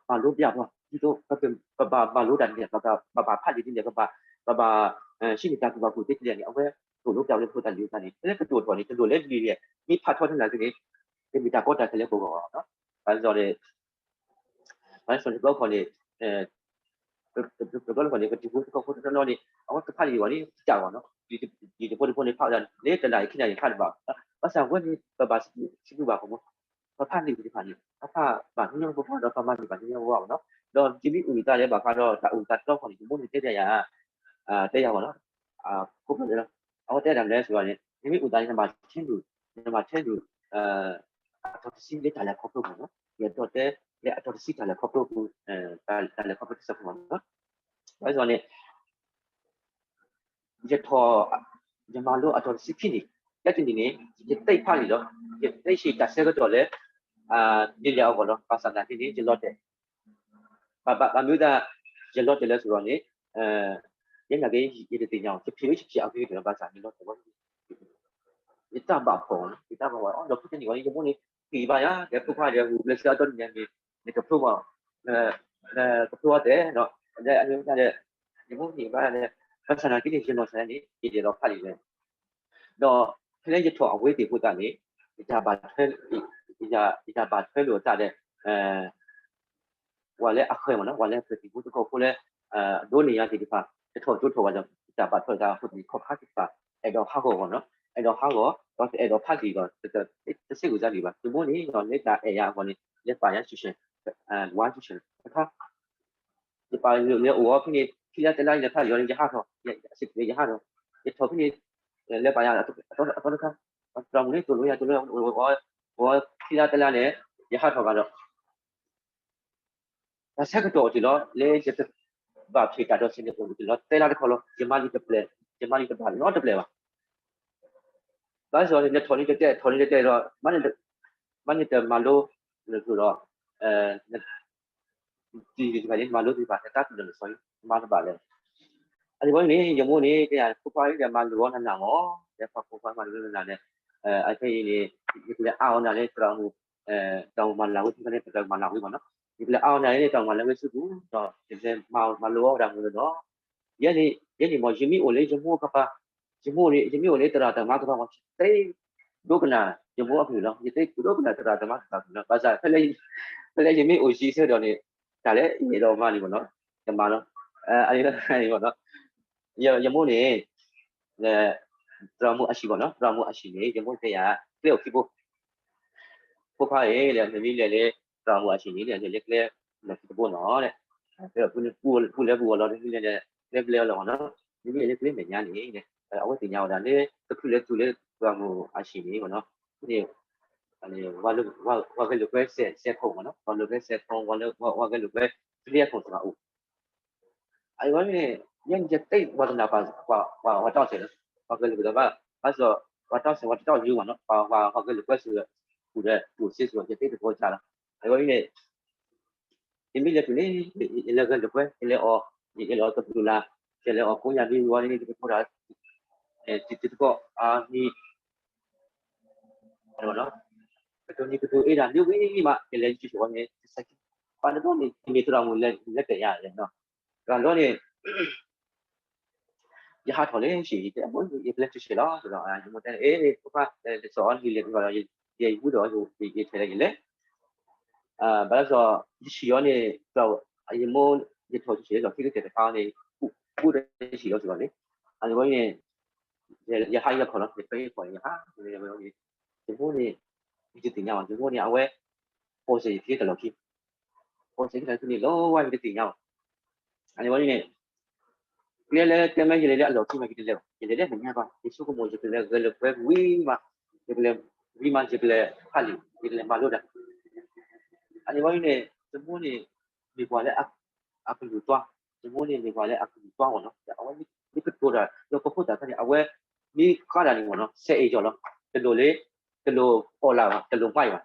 မၤလိပျးပှၤ ဒ်သိး ပဘၣ်မၤလိတၢ်ဒ်လဲၣ်, ပဘၣ်ဖးလံာ်ဒ်လဲၣ်, ပဘၣ် ပဘၣ် ဟံးန့ၢ်တၢ်ကူၣ်ဘၣ်ကူၣ်သ့ဒ်လဲၣ်န့ၣ် အဝဲသိၣ်လိပျးဝဲလၢဖိသၣ်လံၤသးန့ၣ် လၢပဒိၣ်ထီၣ်န့ၣ် တလိၣ်လၢလံာ်လံာ်, မ့ၢ်ဖးထီတနၤန့ၣ် တမ့ၢ်တၢ်ကီတၢ်ခဲလၢပဂီၢ်ဘၣ်နီၤ, ဘၣ်ဆၣ်န့ၣ် ဘၣ်ဆၣ်န့ၣ်တဘျီဃီန့ၣ် တဘျီဃီန့ၣ် ပတံၤဖိသကိးဖိတနီၤန့ၣ် အဝဲကဖးလံာ်ဝဲန့ၣ် တကးဘၣ်နီၤ, ယတံၤဖိတံၤဖိန့ၣ် ဖးဝဲဒၣ်လၢတလါအံၤခံနၤန့ၣ် ဖးတဘၣ်, ဘၣ်ဆၣ်ဝဲန့ၣ် ပဘၣ်စံးဘျုးဘၣ်အဃိမ့ၢ် ပဖးလံာ်သ့ၣ်တဖၣ်န့ၣ် ပဖးဘၣ်ညီညီဘၣ်ဘၣ်ဒီး ပမၤန့ၢ်ဘၣ်ညီညီဘၣ်ဘၣ်နီၤ, ဒီးယမ့ၢ်အုၣ်သးလၢဘၣ်ဃးဒီးတၢ်အုၣ်သးတဘျီဃီန့ၣ် ယမိၢ်န့ၣ်တဲဘၣ်ယၤ တဲယၤဘၣ်နီၤ, ခိၣ်ဖျီၣ်န့ၣ်လီၤ, အဝဲတဲတၢ်မနုၤလဲၣ်စ့ၢ်ကီးန့ၣ် နမ့ၢ်အုၣ်သးန့ၣ် နမၤထဲလူၤ, နမၤထဲလူၤ အတီၤတဆံလၢတၢ်လဲၤခီဖျိပူၤနီၤ, ယအဲၣ်ဒိးတဲလၢအတီၤတဆံတၢ်လဲၤခီဖျိပူၤ, တၢ်လဲၤခီဖျိတစဲးဖိမ့ၢ်နီၤ, ဘၣ်ဆၣ်န့ၣ် ယထီၣ်, ယမၤလိအတီၤတဆံခံနံၣ်, ကဲတနံၣ်န့ၣ် ယသ့ဖးလံာ်လီၤ, ယသ့ဆံးတၢ်ဆၢကတီၢ်လၢ ဒ်လဲၣ်အဂီၢ်လီၤ, ဘၣ်ဆၣ်သနာ်က့န့ၣ် ယလီၤတဲာ်, ဘၣ်မနုၤအဃိ ယလီၤတဲာ်လဲၣ်စ့ၢ်ကီးန့ၣ် ယဲနာ်က့ ယတသ့ၣ်ညါအီၤ, ယဖံးလၢယဖံးအဂ့ၤကတၢၢ်လီၤ, ဘၣ်ဆၣ်ယလီၤတဲာ်ဝဲ ယတၢ်ဘၣ်ဖှီၣ်, ယတၢ်ဘၣ်ဖှီၣ်, ဒီးဖဲတနံၣ်ဝဲန့ၣ် ယမိၢ်န့ၣ် ဟ့ၣ်ဘၣ်ယၤ, ဒီးဖိခွါဒီး ဂုာ်ကျဲးစၢးအတီၢ်တနံၣ်န့ၣ် နကဖျိဘၣ်, နကဖျိဘၣ်တဲာ်, ဒီးအန့ၣ်ဝဲဒၣ်ဒီး ယမိၢ်ဟ့ၣ်ဘၣ်ဒီး ဘၣ်ဆၣ်သနာ်က့န့ၣ် ယနီၢ်ဆါန့ၣ် ယဒဲးလီၤဖးလံာ်လဲၣ်, ဒီးဖဲလၢယထီၣ်အဝ့ၢ်သ့ၣ်အဃိသတးန့ၣ် ယတၢ်ဘၣ်ထွဲ, ယတၢ်ဘၣ်ထွဲလိာ်အသးဒီး ပှၤလၢအဃၢၤမ့ၢ်နီၤ, ပှၤလၢအဃၢၤတံၤဖိသကိးဖိလၢ ဒိးန့ၢ်ယၤသ့ၣ်တဖၣ် တထီၣ်ကၠိထီၣ်ဝဲဒီး တၢ်ဘၣ်ထွဲလိာ်သးအဃိသတးန့ၣ် ခီၣ်ခါသ့ၣ်တဖၣ် အဲၣ်ဒိးဟးဂီၤမ့ၢ်နီၤ, အဲၣ်ဒိးဟးဂီၤ ဒီးအဲၣ်ဒိးဖးလံာ်ဒီး တစဲးဂုာ်စါလံာ်ဘၣ်. ယမိၢ်န့ၣ် လၢတၢ်အဲၣ်ယၤအဂီၢ်န့ၣ် လဲၤပာ်ယၤ tuition, ဝါ tuition တခါ ယပာ်လၢအိၣ်အီၤဖဲန့ၣ် ခံလါတလါယလဲၤဖးယံၤန့ၣ် ယဟးထီၣ်, ယဟးထီၣ်, ယထီၣ်ဖဲန့ၣ် လဲၤပာ်ယၤအသီတခါ, သရၣ်မုၣ်န့ၣ် သိၣ်လိယၤ သိၣ်လိယၤ, ဝဲခံလါတလါန့ၣ် ယဟးထီၣ်ဘၣ်ဒီး တၢ်ဆၢကတီၢ်အိၣ်တ့ၢ်လီၤ လၢယတဘၣ်ဖျ့းတၢ်ဒီးဆဲးန့ၣ် အိၣ်တ့ၢ်လီၤ သၢလါတခီလီၤ. ယမၤလံတပျဲၢ်, ယမၤလံတဘၣ်နီတပျဲၢ်ဘၣ်. ဘၣ်ဆၣ်န့ၣ် နထီၣ်န့ၣ်တတဲ ထီၣ်န့ၣ်တတဲဒီး မ့ၢ်န့ၣ်တမၤလိလၢၤဒီး တံၤတဂၤန့ၣ် မၤလိသ့ၣ်တဖၣ် နတၢ်ပနီၣ်လၢစီၤအံၤ မၤတဘၣ်လၢၤ. အန့ၣ်ဘီန့ၣ် ယမိၢ်န့ၣ် တဲယၤ ဖိခွါအံၤ မၤလိအီၤနးနးမး, တဲ ဖိခွါမၤလိနးနးန့ၣ် အခဲအံၤန့ၣ် ယကလဲၤအါအီၤနၤလၢသရၣ်မုၣ် သရၣ်မုၣ်မၤလၤဝဲ သရၣ်မုၣ်မၤလၤဝဲမးနီၤ, ယကလဲၤအါအီၤနၤလၢသရၣ်မုၣ်မၤလၤဝဲစုပူၤဒီး ယကလဲၤမၤလိအီၤဝဲဒၣ်မ့ၢ်နီၤ. ယဲန့ၣ် ယဲန့ၣ်မ့ၢ် ယမ့ၢ်အိၣ်လၢယမိၢ်ကပၤ, ယမိၢ်န့ၣ် ယမ့ၢ်အိၣ်လၢသရၣ်သမါကပၤမ့ၢ် ယသ့ဒိကနၣ်ယမိၢ်အကလုၢ်လီၤ. ယသ့ဒိကနၣ်သရၣ်သမါကပၤကလုၢ်လီၤ. ဘၣ်ဆၣ် ဖဲလၢယမ့ၢ်အိၣ်ယံာ်ဆၢကတီၢ်န့ၣ် တၢ်လၢယအဲၣ်ဒိးမၤန့ၣ်မ့ၢ်နီၤ ယမၤလီၤ. အန့ၣ်မ့ၢ်နီၤ ယမိၢ်န့ၣ် သရၣ်မုၣ်အဟံၣ်မ့ၢ်နီၤ သရၣ်မုၣ်အဟံၣ်န့ၣ် ယမိၢ်တဲယၤ ကျဲအိၣ်ခံဘိ ဖိခွါအံၤ နမ့ၢ်လဲၤလၢသရၣ်မုၣ်အဟံၣ်န့ၣ် လဲၤလၢကျဲလၢခံတဘိနီၤ, ပူၤလဲၤပူၤအီၤလီၤ နမ့ၢ်လဲၤလၢကျဲမဲာ်ညါန့ၣ် အဝဲသ့ၣ်ညါဝဲဒၣ်လၢ ကဖုလဲၤသူၣ်လၢသရၣ်မုၣ်အဟံၣ်န့ၣ်မ့ၢ်နီၤ န့ၣ် ပှၤဂဲၤလိာ်ကွဲစဲးခိၣ်မ့ၢ်နီၤ ပှၤလိာ်ကွဲစဲးခိၣ် ပှၤဂဲၤလိာ်ကွဲ သရၣ်ခိၣ်သရၣ်အိၣ် အဝဲန့ၣ် ယဲယသ့ၣ်ပှၤတနၢ်ပှၤ ပှၤတၢ်အိၣ်စဲးလီၤ ပှၤဂဲၤလိာ်ကွဲသရၣ်ဘၣ် ဘၣ်ဆၣ် ပှၤတၢ်အိၣ်စဲး ပှၤတၢ်အိၣ်ယူမ့ၢ်နီၤ ပှၤဂဲၤလိာ်ကွဲစဲး ပူၤဒီး ပူၤစ့စ့ၢ်ကီးယသ့ၣ်တဘီကၢ်လီၤ အဝဲန့ၣ် ယမ့ၢ်လဲၤတုၤန့ၣ် ယလဲၤဂဲၤလိာ်ကွဲ ယလဲၤအီၣ် ယလဲၤအီၣ်တဘျုးလါ ယလဲၤအီၣ်ကိးညါဒ်ဝဲန့ၣ် ယကတိၤတၢ် တံၤသကိးအါမံၤ ကတိၤနံၤကတိၤအ့ဒၣ် မ့ၢ်ဝံၤမး ယလဲၤယကၠီၤန့ၣ် ပှၤတဘျီန့ၣ် ယမ့ၢ်သရၣ်မုၣ်လဲၤတဲာ်ယၤလဲၣ်နီၤ တဂၤလီၤန့ၣ် ယဟးထီၣ်လၢဟံၣ် ယတဲ အမိၢ် ယကလဲၤတုၤဆဲးလီၤ ဒီး ယမိၢ်တဲ အ့ ဖိခွါ လဲၤစီၤအီၤနံၤလဲၤဒီး ယဝံဒီး ယထဲလဲၣ်ယလဲၤ ဘၣ်ဆၣ် ယဟံၣ်အီၤန့ၣ် ယမိၢ် ယထီၣ်တုၤဆဲးလီၤ ခံကတၢၢ်တခါန့ၣ် ဘူးဒီးယဟံၣ်အီၤစ့ၢ်ကီးန့ၣ် အန့ၣ်ဘီန့ၣ် ယဟးယခီၣ်လီၤ ယဖဲယခီၣ်ယဟး ယမိၢ်န့ၣ် ယတသ့ၣ်ညါဘၣ် ယမိၢ်န့ၣ် အဝဲ ပိာ်စဲးယခံတလီၢ်ခံ ပိာ်စဲးယခံတလီၢ်ခံန့ၣ် လီၤဝဲယတသ့ၣ်ညါဘၣ် အန့ၣ်ဘီန့ၣ် ကျဲလၢတဲမ့ၢ်ယလဲၤလၢအလီၢ်ခံမး ယတလဲၤဘၣ် ယလဲၤလၢမဲာ်ညါဘၣ် ယဆိကမိၣ် ယကလဲၤဂဲၤလိာ်ကွဲဝံၤမး ယကလဲၤဝံၤမး ယကလဲၤဖးလံာ် ယကလဲၤမၤလိတၢ် အန့ၣ်ဘီန့ၣ် ယမိၢ်န့ၣ် မ့ၢ်ပှၤလၢအကလုၢ်သွါ ယမိၢ်န့ၣ်မ့ၢ်ပှၤလၢအကလုၢ်သွါမ့ၢ်နီၤ အဝဲမ့ၢ်ကတိၤတၢ် ဒီးပခိၣ်သၣ်ဖဲန့ၣ် အဝဲ မ့ၢ်ဃါတၢ်န့ၣ်မ့ၢ်နီၤ ဆဲးအဲၣ်ယီၤလီၤ တလိၣ်လၢ တလိၣ်အီၣ်လၢ်ဘၣ် တလိၣ်မးဘၣ်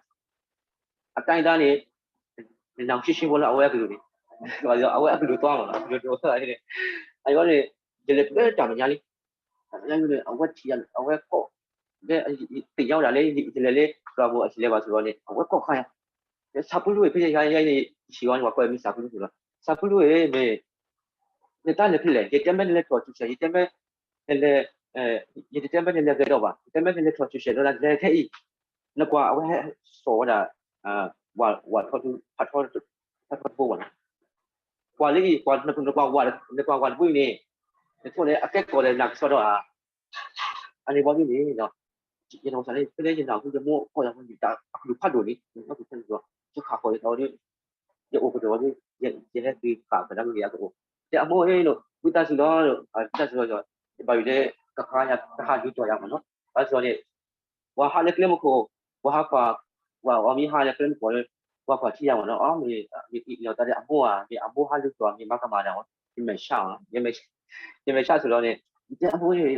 အတၢ်န့ၣ် နနၢ်ဟူရှဲရှဲဖိလၢအဝဲအကလုၢ်န့ၣ် အဝဲအကလုၢ်သွါမ့ၢ်နီၤ အကလုၢ်သွါန့ၣ် အန့ၣ်ဘီန့ၣ် ယလဲၤတုၤလၢတၢ်မဲာ်ညါလံ တၢ်မဲာ်ညါလံန့ၣ် အဝဲထံၣ်ယၤ အဝဲကိး လၢသ့ၣ်ညါဝဲဒၣ်လၢ ယလဲၤလၢ သရၣ်မုၣ်အဟံၣ်လဲၤဘၣ်စ့ၢ်ကီးန့ၣ် အဝဲကိးခါယၤ ဆၣ်ဖုလူအံၤ ဖဲယဟံၣ်အီၤန့ၣ် ယဟံၣ်အီၤန့ၣ် ပှၤကိးမံၤဆၣ်ဖုလူလီၤ ဆၣ်ဖုလူအံၤ မ့ၢ် နတၢ်လဲၤဖဲလဲၣ် ယတဲမ့ၢ်နလဲၤထီၣ်စုစဲး ယတဲမ့ၢ် နလဲၤ ယတတဲမ့ၢ်နလဲၤဂဲၤဒီးဘၣ် ယတဲမ့ၢ်နလဲၤထီၣ်စုစဲးဒီး လဲၤခဲအံၤ နကွၢ်အဝဲဟဲစိာ်ဝဲဒၣ် ဝၤထီၣ်ထူ ဖးထီတဘိဘၣ်နီၤ ကွၢ်လၢအံၤ ကွၢ် နကွၢ်ဝၤ နကွၢ်ဝၤတဘိအံၤန့ၣ် နထိၣ်န့ၣ် အကဲကီၢ်ဒီးနၤကစီဒီဧါ အန့ၣ်ဘီဒ်န့ၣ် ယနီၢ်ကစၢ်န့ၣ် ဖဲလၢယနၢ်ဟူယမိၢ်ကိးယၤမ့ၢ်တၢ်အကလုၢ်ဖးဒိၣ်န့ၣ် ယခးဃီၤယသးဒီး ယအိၣ်ကတၢၢ်ဝဲဒီး ယဟဲက့ၤဃာ်ကဒါက့ၤအကအိၣ် တဲအမိၢ်ဧၢ ဝံသးစူၤလီၤ ဝံသးစူၤလီၤ ယဘၣ်ယိၣ်လၢကဃါယၤ ကဟးဒုးကီၤယၤမ့ၢ်နီၤ ဘၣ်ဆၣ်န့ၣ် ပှၤဟးလၢကျဲမုၢ်ခိၣ် ပှၤဟးကွၢ် ပှၤအီၤမ့ၢ်ဟးလၢကျဲမုၢ်ခိၣ် ပှၤကွၢ်ထံယၤမ့ၢ်နီၤ အီၤမ့ၢ် မ့ၢ်အံၤလီၤတၢ်လၢအမိၢ်ဧါ မ့ၢ်အမိၢ်ဟးလူၤကီၤ မ့ၢ်မၤကမၣ်တၢ်မ့ၢ် ယမဲာ်ဆှးမ့ၢ်နီၤ ယမဲာ်ဆှးစ့ၢ်လီၤန့ၣ် ယတဲအမိၢ်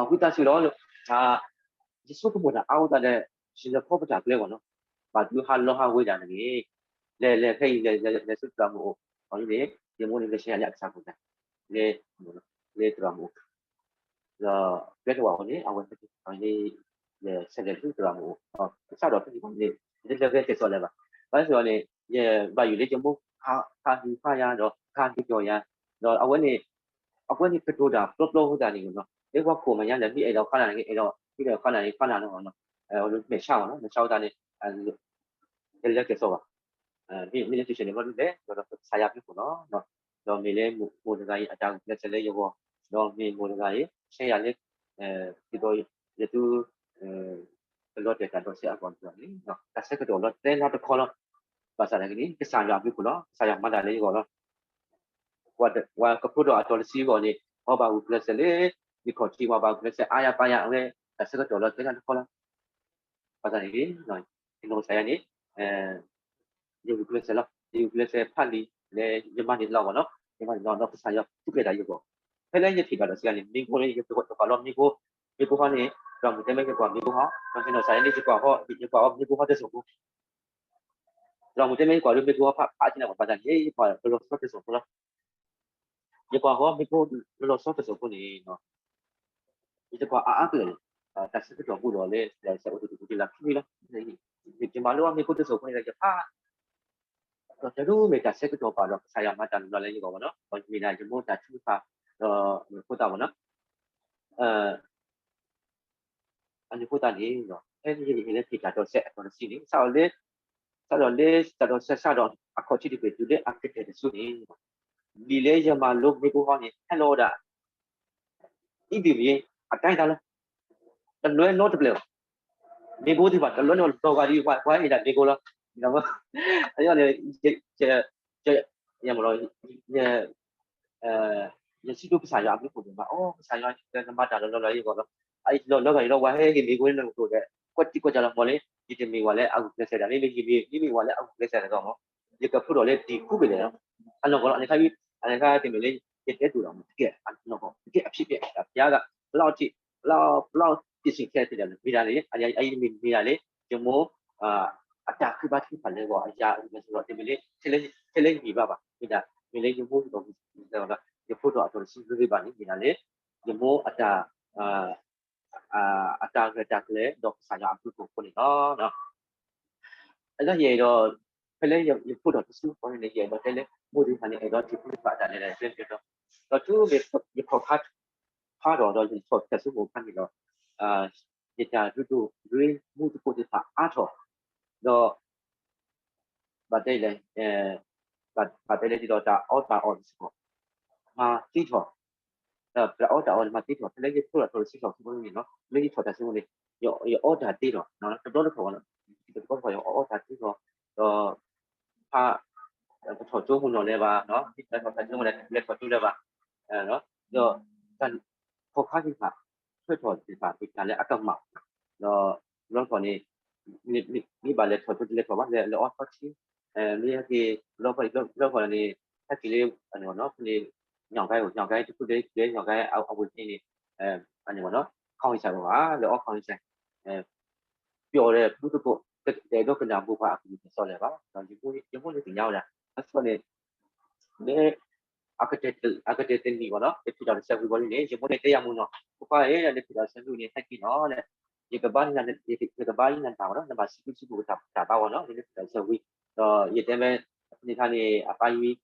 ဝံသးစူၤလီၤ ယဆိကမိၣ်တၢ်အါဝဲသတးဒီး ယလဲၤဖီပတၢ်ကျဲမ့ၢ်နီၤ ဘၣ်ဒုးဟးလီၤဟးဝ့ၤဒၣ်န့ၣ် လဲၤလဲၤခဲအံၤ လဲၤဆူသရၣ်မုၣ်အိၣ် အီၤန့ၣ် ယမိၢ်န့ၣ် လဲၤဆဲးယၤလၢအကစၢ်ခိၣ်နၢ် လၢ လၢသရၣ်မုၣ်အိၣ် ဒီးကျဲတဝာ်အီၤန့ၣ် အဝဲန့ၣ် ယဆဲးလဲၤဆူသရၣ်မုၣ်အိၣ် ကစၢ်ဒီးဖဲန့ၣ်န့ၣ် ယတလဲၤဂဲၤကဲၣ်ဆိးလၢၤဘၣ် ဘၣ်ဆၣ်န့ၣ် ယဘၣ်ယိၣ်လၢယမိၢ် ကဟးဒုးကီၤယၤ ဒီးကဟးဒုးကီၤယၤ ဒီးအဝဲန့ၣ် အဝဲန့ၣ်ကတိၤတၢ်ပျီပျီဖိသတးန့ၣ်နီၤ လၢပှၤခိၣ်မဲာ်ညါလဲၣ် မ့ၢ်အဲၣ်ဒိးခါနၤန့ၣ် အဲၣ်ဒိး မ့ၢ်အဲၣ်ဒိးခါနၤန့ၣ် ခါနၤလီၤနီၤ မဲာ်ဆှးမ့ၢ်နီၤ မဲာ်ဆှးဝဲသတးန့ၣ် ယလဲၤကဲၣ်ဆိးဘၣ် မ့ၢ်လၢကဆဲးန့ၣ်ဘီဒ်လဲၣ် ဒီးကစၢ်ယွၤဘျုးဖှိၣ်လီၤ ဒီးမ့ၢ်လၢမိၢ်တဂၤအံၤ အတၢ်ဂုာ်ကျဲးစၢးလၢယဂီၢ် ဒီးမ့ၢ်မိၢ်တဂၤအံၤ ဆဲးယၤလၢ ဒ်သိးယသူ ကလီၤတဲာ်တၢ်ဒီးဆဲးအဂီၢ်န့ၣ် တၢ်ဆၢကတီၢ်လီၤတဲလၢတခီလီၤ ဘၣ်ဆၣ်သနာ်က့န့ၣ် ကစၢ်ယွၤဘျုးဖှိၣ်လီၤ ကစၢ်ယွၤမၤတၢ်လၢယဂီၢ်လီၤ ပှၤကဖျိထီၣ်အတီၤတဆံအဂီၢ်န့ၣ် အီဘၣ်ဂုာ်ကျဲးစၢးလၢ ယခီၣ်ထံး ပှၤဘၣ်ဂုာ်ကျဲးစၢးအါယၤပာ်ယၤ အဝဲတၢ်ဆၢကတီၢ်လီၤတဲတၢ်တခီလီၤ. ဘၣ်ဆၣ်န့ၣ် ယနီၢ်ကစၢ်ယၤန့ၣ် ယဂုာ်ကျဲးစၢးလီၤ. ယဂုာ်ကျဲးစၢးဖးလံာ်လၢယမၤန့ၢ်လီၤဘၣ်နီၤ, ယမၤန့ၢ်လီၤဒီးကစၢ်ယွၤသူၣ်ကဲၤတၢ်ယဂီၢ်, ဖဲလၢယထံၣ်ဘၣ်ဒီးစံးန့ၣ် မ့ၢ်ကိၢ်လၢယကပာ်လီၤမ့ၢ်ကိၢ်, မ့ၢ်ကိၢ်ဟီန့ၣ် သရၣ်မုၣ်တဲမ့ၢ်ယကွၢ်မ့ၢ်ကိၢ်ဟီ, ဒီးယနီၢ်ကစၢ်ယၤန့ၣ် ယကွၢ်ဟီ, ယကွၢ်အီၤမ့ၢ်ကိၢ်ဟီတစိၢ်ဖိ, သရၣ်မုၣ်တဲမ့ၢ်ယကွၢ်ဒီးမ့ၢ်ကိၢ်ဟီဖးဖးအါထံန့ၣ်ဘၣ်ဆၣ်န့ၣ် ယကွၢ်လီၤဆီတစိၢ်ဖိလီၤ. ယကွၢ်ဃီမ့ၢ်ကိၢ်လီၤဆီတစိၢ်ဖိန့ၣ် ယတကွၢ်အါအါကလဲာ်န့ၣ် တၢ်ဆၢကတီၢ်ဘူးဒီးလၢ စဲးအိၣ်တကူးကူးကလးခံလီၤ. ယမၤလိအီၤမ့ၢ်ကိၢ်တစိၢ်ဖိန့ၣ်ဒီးယဖး, ဒီးတရူးမ့ၢ်တၢ်ဆၢကတီၢ်ပာ်ဒီးကစၢ်ယွၤမၤတၢ်လီၤလၢယဂီၢ်ဘၣ်နီၤ, ဒီးမ့ၢ်ဒၣ်ယမိၢ်တၢ်ထုကဖၣ် ဒီးယဖိသၣ်ဘၣ်နီၤ အန့ၣ်အဃိသတးန့ၣ် ဖဲယဟဲလၢထံၣ်တၢ်ဒိးစဲးအတီၤတဆံန့ၣ် စးထီၣ်လၢ စးထီၣ်လၢတၢ်ဒိးစဲးစးဒီးအခီၣ်ထံးတဘ့ၣ်တုၤလၢအကတၢၢ်တစုန့ၣ် လံာ်လၢယမၤလိမ့ၢ်ကိၢ်ဟီန့ၣ် ဟဲလီၤဝဲဒၣ် အံၤဒ်မ့ၢ်အတၢ်တၢ်လီၤ, တလွဲနီတဘျီဘၣ်, မ့ၢ်ကိၢ်သ့ၣ်တဖၣ် တလွဲနီလီၤဂာ်ဒ် ပှၤအံၤဒၣ်မ့ၢ်ကိၢ်လီၤ, အန့ၣ် ယ ယ ယ ယစံးဘျုးကစၢ်ယွၤအဘျုးအဖှိၣ်န့ၣ် မၤအီၤ ကစၢ်ယွၤ နမၤတၢ်လီၤလီၤလၢယဂီၢ်လီၤ, အအံၤလီၤဂာ်ဒ်လီၤ ပှၤဟဲက့ၤမ့ၢ်ကိၢ်လၢနကတိၤဒီး ကွၢ်တံၢ်ကွၢ်တၢ်လီၤမီၤလၢ ယတမ့ၢ်ဝဲလၢအဂုာ်ကျဲးစၢးဒၣ် မ့မ့ၢ်ယမ့ၢ် မ့မ့ၢ်ဝဲလၢအဂုာ်ကျဲးစၢးတဂၤမီၤ, ယကဖျိထီၣ်လၢတံၤခူပူၤလဲၣ်လီၤ, အနီၢ်ကီၢ်လီၤ အန့ၣ်ခါတမ့ၢ်လၢ ယတဲတိၢ်ဒီးမ့ၢ်တကဲအနီၢ်ကီၢ် တကဲအဖြစ်အပျက် အဖျါဂၤ ဘျီအီထံ ဘျီ ဘျီတံၢ်စံၣ်ခဲတဒၣ်န့ၣ် မ့ၢ်ဒၣ်လၢ အအံၤမ့ၢ်မ့ၢ်ဒၣ်လၢ ယမိၢ် အတၢ်ဃုဘါထုကဖၣ်လၢဂီၢ်အယၤအဂုာ်ကျဲးစၢးဒီး တမ့ၢ်လၢ ထဲလၢယဂံၢ်ဘါဘၣ် မ့ၢ်ဒၣ် မ့ၢ်လၢယမိၢ်ဒီး ယဖိဒီးအတီၤတဆံဂ့ၤဂ့ၤဘၣ်န့ၣ် မ့ၢ်ဒၣ်လၢ ယမိၢ်အတၢ် အတၢ်ရဲၣ်တၢ်ကျဲၤဒီးကစၢ်ယွၤအဘျုးအဖှိၣ်အဃိန့ၣ်လီၤ. အလၢယအဲၣ်ဒိး ဖဲလၢယဖိဒီးတဆံဃီန့ၣ် ယအဲၣ်ဒိးတဲလၢ မိၢ်သ့ၣ်တဖၣ်န့ၣ် အဲၣ်ဒိးထံၣ်ဖိသ့ၣ်တဖၣ်အတၢ်လဲၤတၢ်ကျဲၤဒီး ဒီးတုၤမ့ၢ်ယခီၣ်ခါ ဖးထီၣ်ဒီးယဆီၣ်ဖျဲးစိမိၣ်အခါန့ၣ်ဒီး ယတၢ်ဒိၣ်ဒိၣ်ရ့မူသကိးသ့ၣ်တဖၣ်အါထီၣ် ဒီး ဘၣ်တဲလဲၣ် ဘၣ်တဲလဲၣ်ဒ်သိးတၢ်အီၣ်တၢ်အီတစ့ၢ်ကီး မၤသံထီၣ်, ဒီးတၢ်အီၣ်တၢ်အီန့ၣ်မၤသံထီၣ် ဖဲလၢယဖျိထီၣ်အတီၤတဆံထီၣ်အဃိန့ၣ်လီၤ. လၢယထီၣ်တၢ်စိမိၣ်န့ၣ် ယအီၣ်တၢ်သ့ထီၣ် တဘျီတခီၣ်ဘၣ်လီၤ. တဘျီတခီၣ်ယအီၣ်တၢ်သ့ထီၣ် ဒီး ဖး ပထီၣ်ကၠိမုၢ်နီၢ်လဲၤဘၣ် ပထီၣ်ကၠိမုၢ်လဲၤလဲၤထီၣ်ကၠိလဲၤဘၣ် ဒီး တၢ် ခီၣ်ခါသ့ၣ်တဖၣ် ထွဲထီၣ်သ့ၣ်တဖၣ် မ့ၢ်တၢ်လၢအကမၣ် ဒီး တဘျီတခီၣ်န့ၣ် မ့ၢ်ဘၣ်လဲၤထီၣ်ကၠိတလဲၤထီၣ်ဘၣ် လဲၤအီၣ်ထီၣ်ထံ မ့ၢ်ဟဲက့ၤ တဘျီတခီၣ်န့ၣ် ဟဲက့ၤလၢ ဖဲန့ၣ် ညၣ်ဂဲၤ ညၣ်ဂဲၤတဖုလၢညၣ်ဂဲၤအဝ့ၢ်န့ၣ် အန့ၣ် ခီၣ်ဟံးစၢ်ဘၣ် လဲၤအီၣ်ခီၣ်ဟံးစၢ် ပျီၣ်ဒီးဘုသကိး တအဲၣ်ဒိးကနၣ်မိၢ်ပှၢ်အကလုၢ်ကစီၣ်လၢၤဘၣ် ဒီးယမိၢ်န့ၣ်သ့ၣ်ညါဝဲဒၣ် အဃိန့ၣ် လၢ အကတၢၢ်တနံၤဘၣ်နီၤ ယဖံးတၢ်တစဲးဝံၤဘၣ်န့ၣ် ယမိၢ်န့ၣ်တဲယၤမုၢ်နီၤ ဖိခွါဧၢ နဖံးတၢ်တစဲးဝံၤန့ၣ် ဟဲက့ၤနီၤ ယကဘါ ယကဘါယနၤတၢ်ဘၣ်နီၤ နဘၣ်စံးဘျုးစံးဖှိၣ်ကတၢ်ဘၣ်ဝဲနီၤ နဖံးတၢ်တစဲးဝံၤ ဒီးယတဲမ့ၢ် န့ၣ်ခါန့ၣ် အပၢ်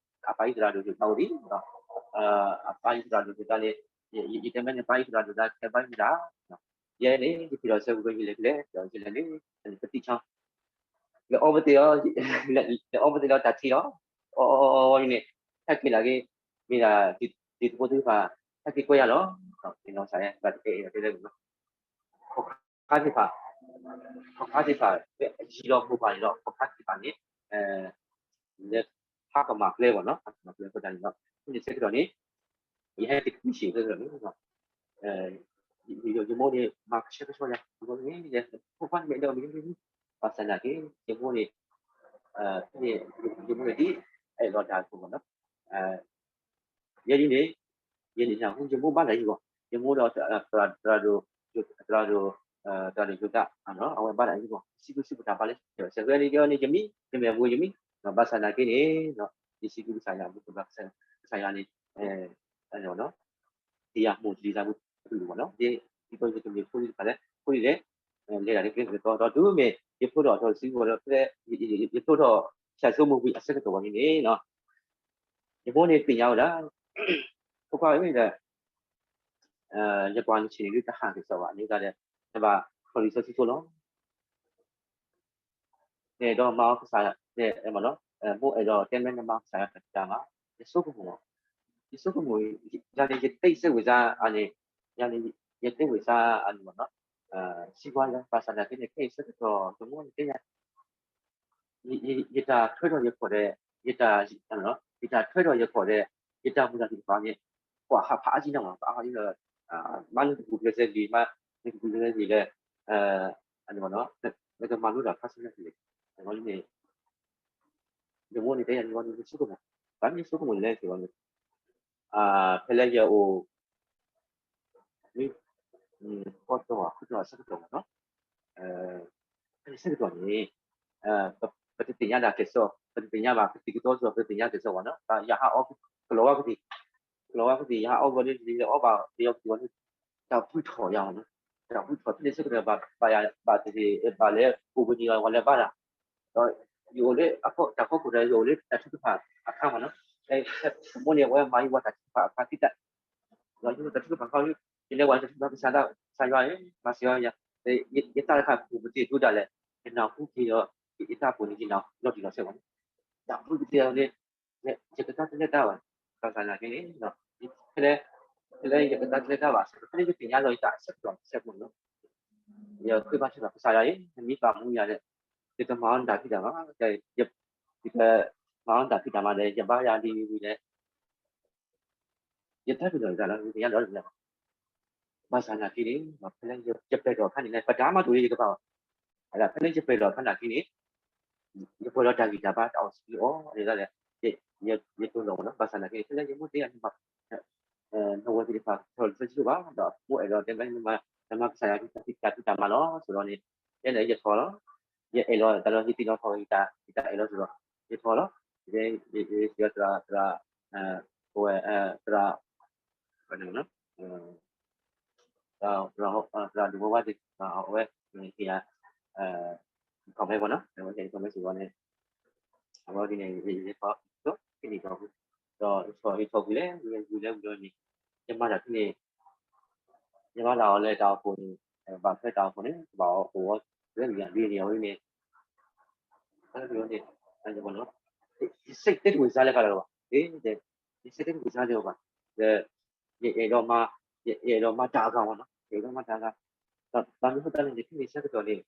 အပၢ်အံၣ်သရၣ်ဒိၣ်ယိၤတၢ်အိၣ်ဒံး အပၢ်အံၣ်သရၣ်ဒိၣ်ယိၤတၢ်န့ၣ် ယတဲမ့ၢ်န့ၣ် ပၢ်အံၣ်သရၣ်ဒိၣ်တၢ် ခဲဘၣ်ယိၤတၢ် ယဲန့ၣ် ယဖံးတၢ်တစဲးဝံၤ ယလဲၤဖဲလဲၣ် ယလဲၤလၢ ပသံၣ်ဆီ လဲၤအီပသ့လီၤ လဲၤအီပသ့လီၤတၢ်ထံလီၤ အီအီအီန့ၣ် ဟဲက့ၤနာ်က့ မ့ၢ်ဒၣ် တံၤသကိးသ့ၣ်တဖၣ် ဟဲက့ၤကွဲယၤလီၤ နီၢ်ကစၢ်ယွၤ ဘၣ်တကဲအံၤတဲလၢ ခီၣ်ခါသ့ၣ်တဖၣ် ခီၣ်ခါသ့ၣ်တဖၣ် ယံာ်လီၤမိၢ်ပှၢ်န့ၣ်ဒီး ခီၣ်ခါသ့ၣ်တဖၣ်န့ၣ် လၢဟါကမၣ်ကျဲဘၣ်နီၤ ဟါကမၣ်ကျဲအဃိသတးန့ၣ်ဒီး ဖဲန့ၣ်ဆၢကတီၢ်န့ၣ် ယဟဲက့ၤတံၢ်ဆံးဆၢကတီၢ်န့ၣ် ယမိၢ်န့ၣ် မၤကဆှဲကဆှီယၤ ဖိခွါန့ၣ် ဘၣ်ဆၣ်နာ်က့ ယမိၢ်န့ၣ် ယမိၢ်န့ၣ်ဒ် အဲၣ်လီၤတၢ်အဃိနီၤ ယဲဒ်န့ၣ် ယန့ၣ် ယမိၢ်ဘၣ်တၢ်ယဂီၢ် ယမိၢ်ဒီး သရၣ်ဒိၣ် သရၣ်ဒိၣ် သရၣ်ဒိၣ်ယိၤတၢ် အဝဲဘၣ်တၢ်ယဂီၢ် စံးဘျုးစံးဖှိၣ်တၢ်ဘၣ်လၢ စဲးဝဲန့ၣ် ယမံ ယမ့ၢ်အဘူးယမံ ဘၣ်ဆၣ်နာ်က့န့ၣ် ယစံးဘျုးကစၢ်ယွၤ ကစၢ်ယွၤန့ၣ် သ့ၣ်ညါမိၢ်သ့ၣ်ညါမုၢ်တကလုာ်ဘၣ်နီၤ ဒ်သိးယကမ့ၢ်ဖိလံၤတဖၣ်လၢ ဖိလံၤလဲၣ် လဲၤတၢ်လၢကျဲကတီၤဒီးတုၤမ့ၢ် ယဖျိထီၣ်အတီၤတဆံဂီၢ်ဒီး ဖဲ ယဖျိထီၣ်ဆၢစိမိၢ်ဝံၤအဆၢကတီၢ်ဝဲန့ၣ်န့ၣ် ယမိၢ်န့ၣ်သ့ၣ်ညါဝဲဒၣ် ဖိခွါဧၢ ယကွၢ်နဆ့ၣ်န့ၣ်ဒ်တဟးက့ၤစီဘၣ်န့ၣ်ဒီး နဘၣ်ထီၣ်လံာ်စီဆှံဖိလီၤ နအဲၣ်ဒိးမၤအီၤကစၢ် မိၢ်အဲၣ်ဒိးတဲမ့ၢ်နမၤကစၢ်ယွၤတၢ်မၤ ယဆိကမိၣ် ယဆိကမိၣ် ယၤန့ၣ် ယတဲစဲဝဲစါန့ၣ် ယၤန့ၣ် ယတဲဝဲစါန့ၣ် စံးကွၢ်ယၤ ဘၣ်ဆၣ်သနာ်က့န့ၣ် ခဲအံၤဆၢကတီၢ် ယမိၢ်န့ၣ်တဲယၤ ယတၢ်ထွဲထီၣ်ယခီၣ်ဒီး ယတၢ် ယတၢ်ထွဲထီၣ်ယခီၣ်ဒီး ယတၢ်မူတၢ်သ့ၣ်တဖၣ်န့ၣ် ကွၢ်ဟးဖးအါကံနီၤ ပအါကံဒီး မ့ၢ်နကပူၤဖျဲးစဲလံာ်မး နကပူၤဖျဲးစဲလံာ်လၢ အန့ၣ် နကမၤလိတၢ်ခါဆူညါကလဲၣ် အန့ၣ် ယမိၢ်န့ၣ်တဲယၤန့ၣ် နဆိကမိၣ် ဘၣ်မနုၤဆိကမိၣ်လဲၣ်န့ၣ် ဖဲလၢယအိၣ် မ့ၢ် ဃိးတီၤ ဃိးတီၤ ဆၢကတီၢ်မးနီၤ ဖဲန့ၣ်ဆၢကတီၢ်န့ၣ် ပတသ့ၣ်ညါဒၣ်ကဲၣ်ဆိး ပတသ့ၣ်ညါဘၣ် ပတံၤကတီၤဆိ ပတသ့ၣ်ညါကဲၣ်ဆိးဘၣ်နီၤ ယဟးအီ ကလီၤဝါကသံၣ် ကလီၤဝါကသံၣ် ယဟးအီဘၣ်ဒီး ယလဲၤအီဘၣ် ယအီကသံၣ်ဝဲန့ၣ် တၢ်ဘှံးထီၣ်ယၤမးနီၤ တၢ်ဘှံးထီၣ်ဖဲန့ၣ်ဆၢကတီၢ် ဘၣ်ယၤ ဘၣ်တသ့ၣ် ဘၣ်လဲၤအိၣ်ဘှံးနံၤလီၤ ဝဲလဲၤဘၣ်ဒၣ် ဒီးယအိၣ်လၢအဖီ တၢ်ဖီခိၣ်ဒီး ယအိၣ်လၢတၢ်ထုကဖၣ်အခါမးနီၤ မိၢ်န့ၣ် အဝဲမၤယံၤဝဲတၢ်ထုကဖၣ်အခါသံတၢ် ဒီးယအိၣ်တၢ်ထုကဖၣ်အခါ ယလဲၤဝဲတၢ်ထုကဖၣ်ကစၢ်ဒၣ် ကစၢ်ယွၤဧၢ မၤစၢၤယၤ ယသးတခါပူၤပသ့ၣ်ဒိၣ်ဒၣ်လဲာ် ယနၢ်ဟူက့ၤဒီး ယသးပူၤန့ၣ် ယနၢ်လီၤတံၢ်လီၤဆဲးမးနီၤ တၢ်ဘှံးကသံၣ်န့ၣ် ယကသါတလဲတၢ်ဘၣ် ဘၣ်ဆၣ်နာ်က့န့ၣ် ဖဲလၢ ဖဲလၢယကသါတလဲတၢ်ဘၣ် ဖဲလၢယသ့ၣ်ညါလီၤယသးအဆၢကတီၢ်ဆဲးဖိနီၤ ယဃ့ဘါထုကဖၣ်ကစၢ်ယွၤဧၢ နမ့ၢ်ပာ်မူယၤဒီး ယကမၤအီၣ်နတၢ်ဖံးတၢ်မၤ ယကမၤအီၣ်နတၢ်ဖံးတၢ်မၤဒီး ယဘါယွၤဒ်ဝံၤဒီး ယတၢ်ဖံးလီၤယသးလီၤ ယသ့ၣ်ညါလီၤ ဘၣ်ဆၣ်နာ်က့န့ၣ် ဖဲလၢယပှဲၤထီၣ်အခါန့ၣ် ပတၢ်မၤတူၢ်လၢယကဘၣ်အီၤ ဖဲလၢယပှဲၤထီၣ်အခါနာ်က့န့ၣ် ယပှဲၤဒီးတၢ်ဂံၢ်တၢ်ဘါတၢ်အီၣ်ဆံးအီၤန့ၣ်လီၤ ယတိၢ်နီၣ်မးနီၤ ဘၣ်ဆၣ်နာ်က့န့ၣ် ဖဲလၢယမိၢ်တဲယၤန့ၣ် နဝဲသ့ၣ်တဖၣ် ထီၣ်လံာ်စီဆှံဘၣ် ဒီးမိၢ်အဲၣ်ဒိးတဲမ့ၢ်နမၤ နမၤကစၢ်ယွၤတၢ်ဖံးတၢ်မၤလီၤ ဆိဒီးန့ၣ် ယဲန့ၣ်ယထီၣ်လီၤ ယအဲၣ်လီၤတၢ်လီၤ ယသ့ၣ်နီၣ်ထီၣ်ဝဲ ယတၢ်အဲၣ်လီၤဆိဒီး ယထီၣ်လီၤ ယစံးသရၣ် သရၣ် ပဝဲ သရၣ် သရၣ်ဒိၣ်ဝဲဝါသ့ၣ် အဝဲ ဟ့ၣ်ယၤ comment ဘၣ်နီၤ အဝဲဟ့ၣ် comment စ့ၢ်ကီးန့ၣ် အဝဲဒ်န့ၣ် ယထီၣ် ယထီၣ် ယထီၣ် ဒီးယထီၣ် ယထီၣ်ဝံၤလဲၣ် ဝံၤလဲၣ်ဝံၤဒီးန့ၣ် ယမၤတၢ်ဖဲန့ၣ် ယမၤတၢ်အီၤလၢတၢ်အိၣ်ဖှိၣ်န့ၣ် ဘၣ်ဖဲတၢ်အိၣ်ဖှိၣ်န့ၣ် ကဘၣ်အီၣ်အိၣ်ဝဲ လၢမံၤဒ်န့ၣ် အဝဲန့ၣ် တၢ်န့ၣ် ယစ့ၢ်တဲတဝံၣ်စါလၢကလီၤဘၣ် ယစ့ၢ်တဲတဝံၣ်စါလၢဘၣ် ဒီး ယအဲၣ်ဒိးမၤ ယအဲၣ်ဒိးမၤတၢ်အဂၤမးနီၤ ယအဲၣ်ဒိးမၤတၢ်အဂၤ ဘၣ်မနုၤဃိသတးန့ၣ် ဖဲန့ၣ်ဆၢကတီၢ်န့ၣ်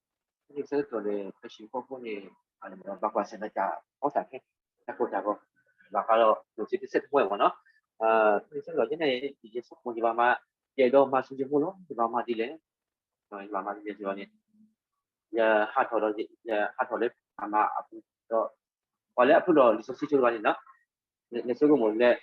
ဖဲန့ၣ်ဆၢကတီၢ်န့ၣ် ပဟံၣ်ဖိဃီဖိန့ၣ် ဘၣ်ကွၢ်ဆၢၣ်မဲာ်တၢ်အီၣ်တၢ်ခဲ တၢ်ကိၢ်တၢ်ဂီၤ ဘၣ်ဃးဒီးကျိၣ်စ့တစဲးတမှဲၤမးနီၤ ဖဲန့ၣ်ဆၢကတီၢ်ယဲန့ၣ် ယဆိကမိၣ်ယဘၣ်မၤ ယအဲၣ်ဒိးမၤဆူယမိၢ်လီၤ ယဘၣ်မၤဒ်လဲၣ် ယဘၣ်မၤဒ်လဲၣ်န့ၣ် ယဟးထီၣ်ဒီး ယဟးထီၣ်လၢအမၤအပူၤဒီး ပှၤလၢအဖုၣ်လီၤလံာ်စီဆှံကၠိတဂၤန့ၣ်နီၤ နဆိကမိၣ်လၢ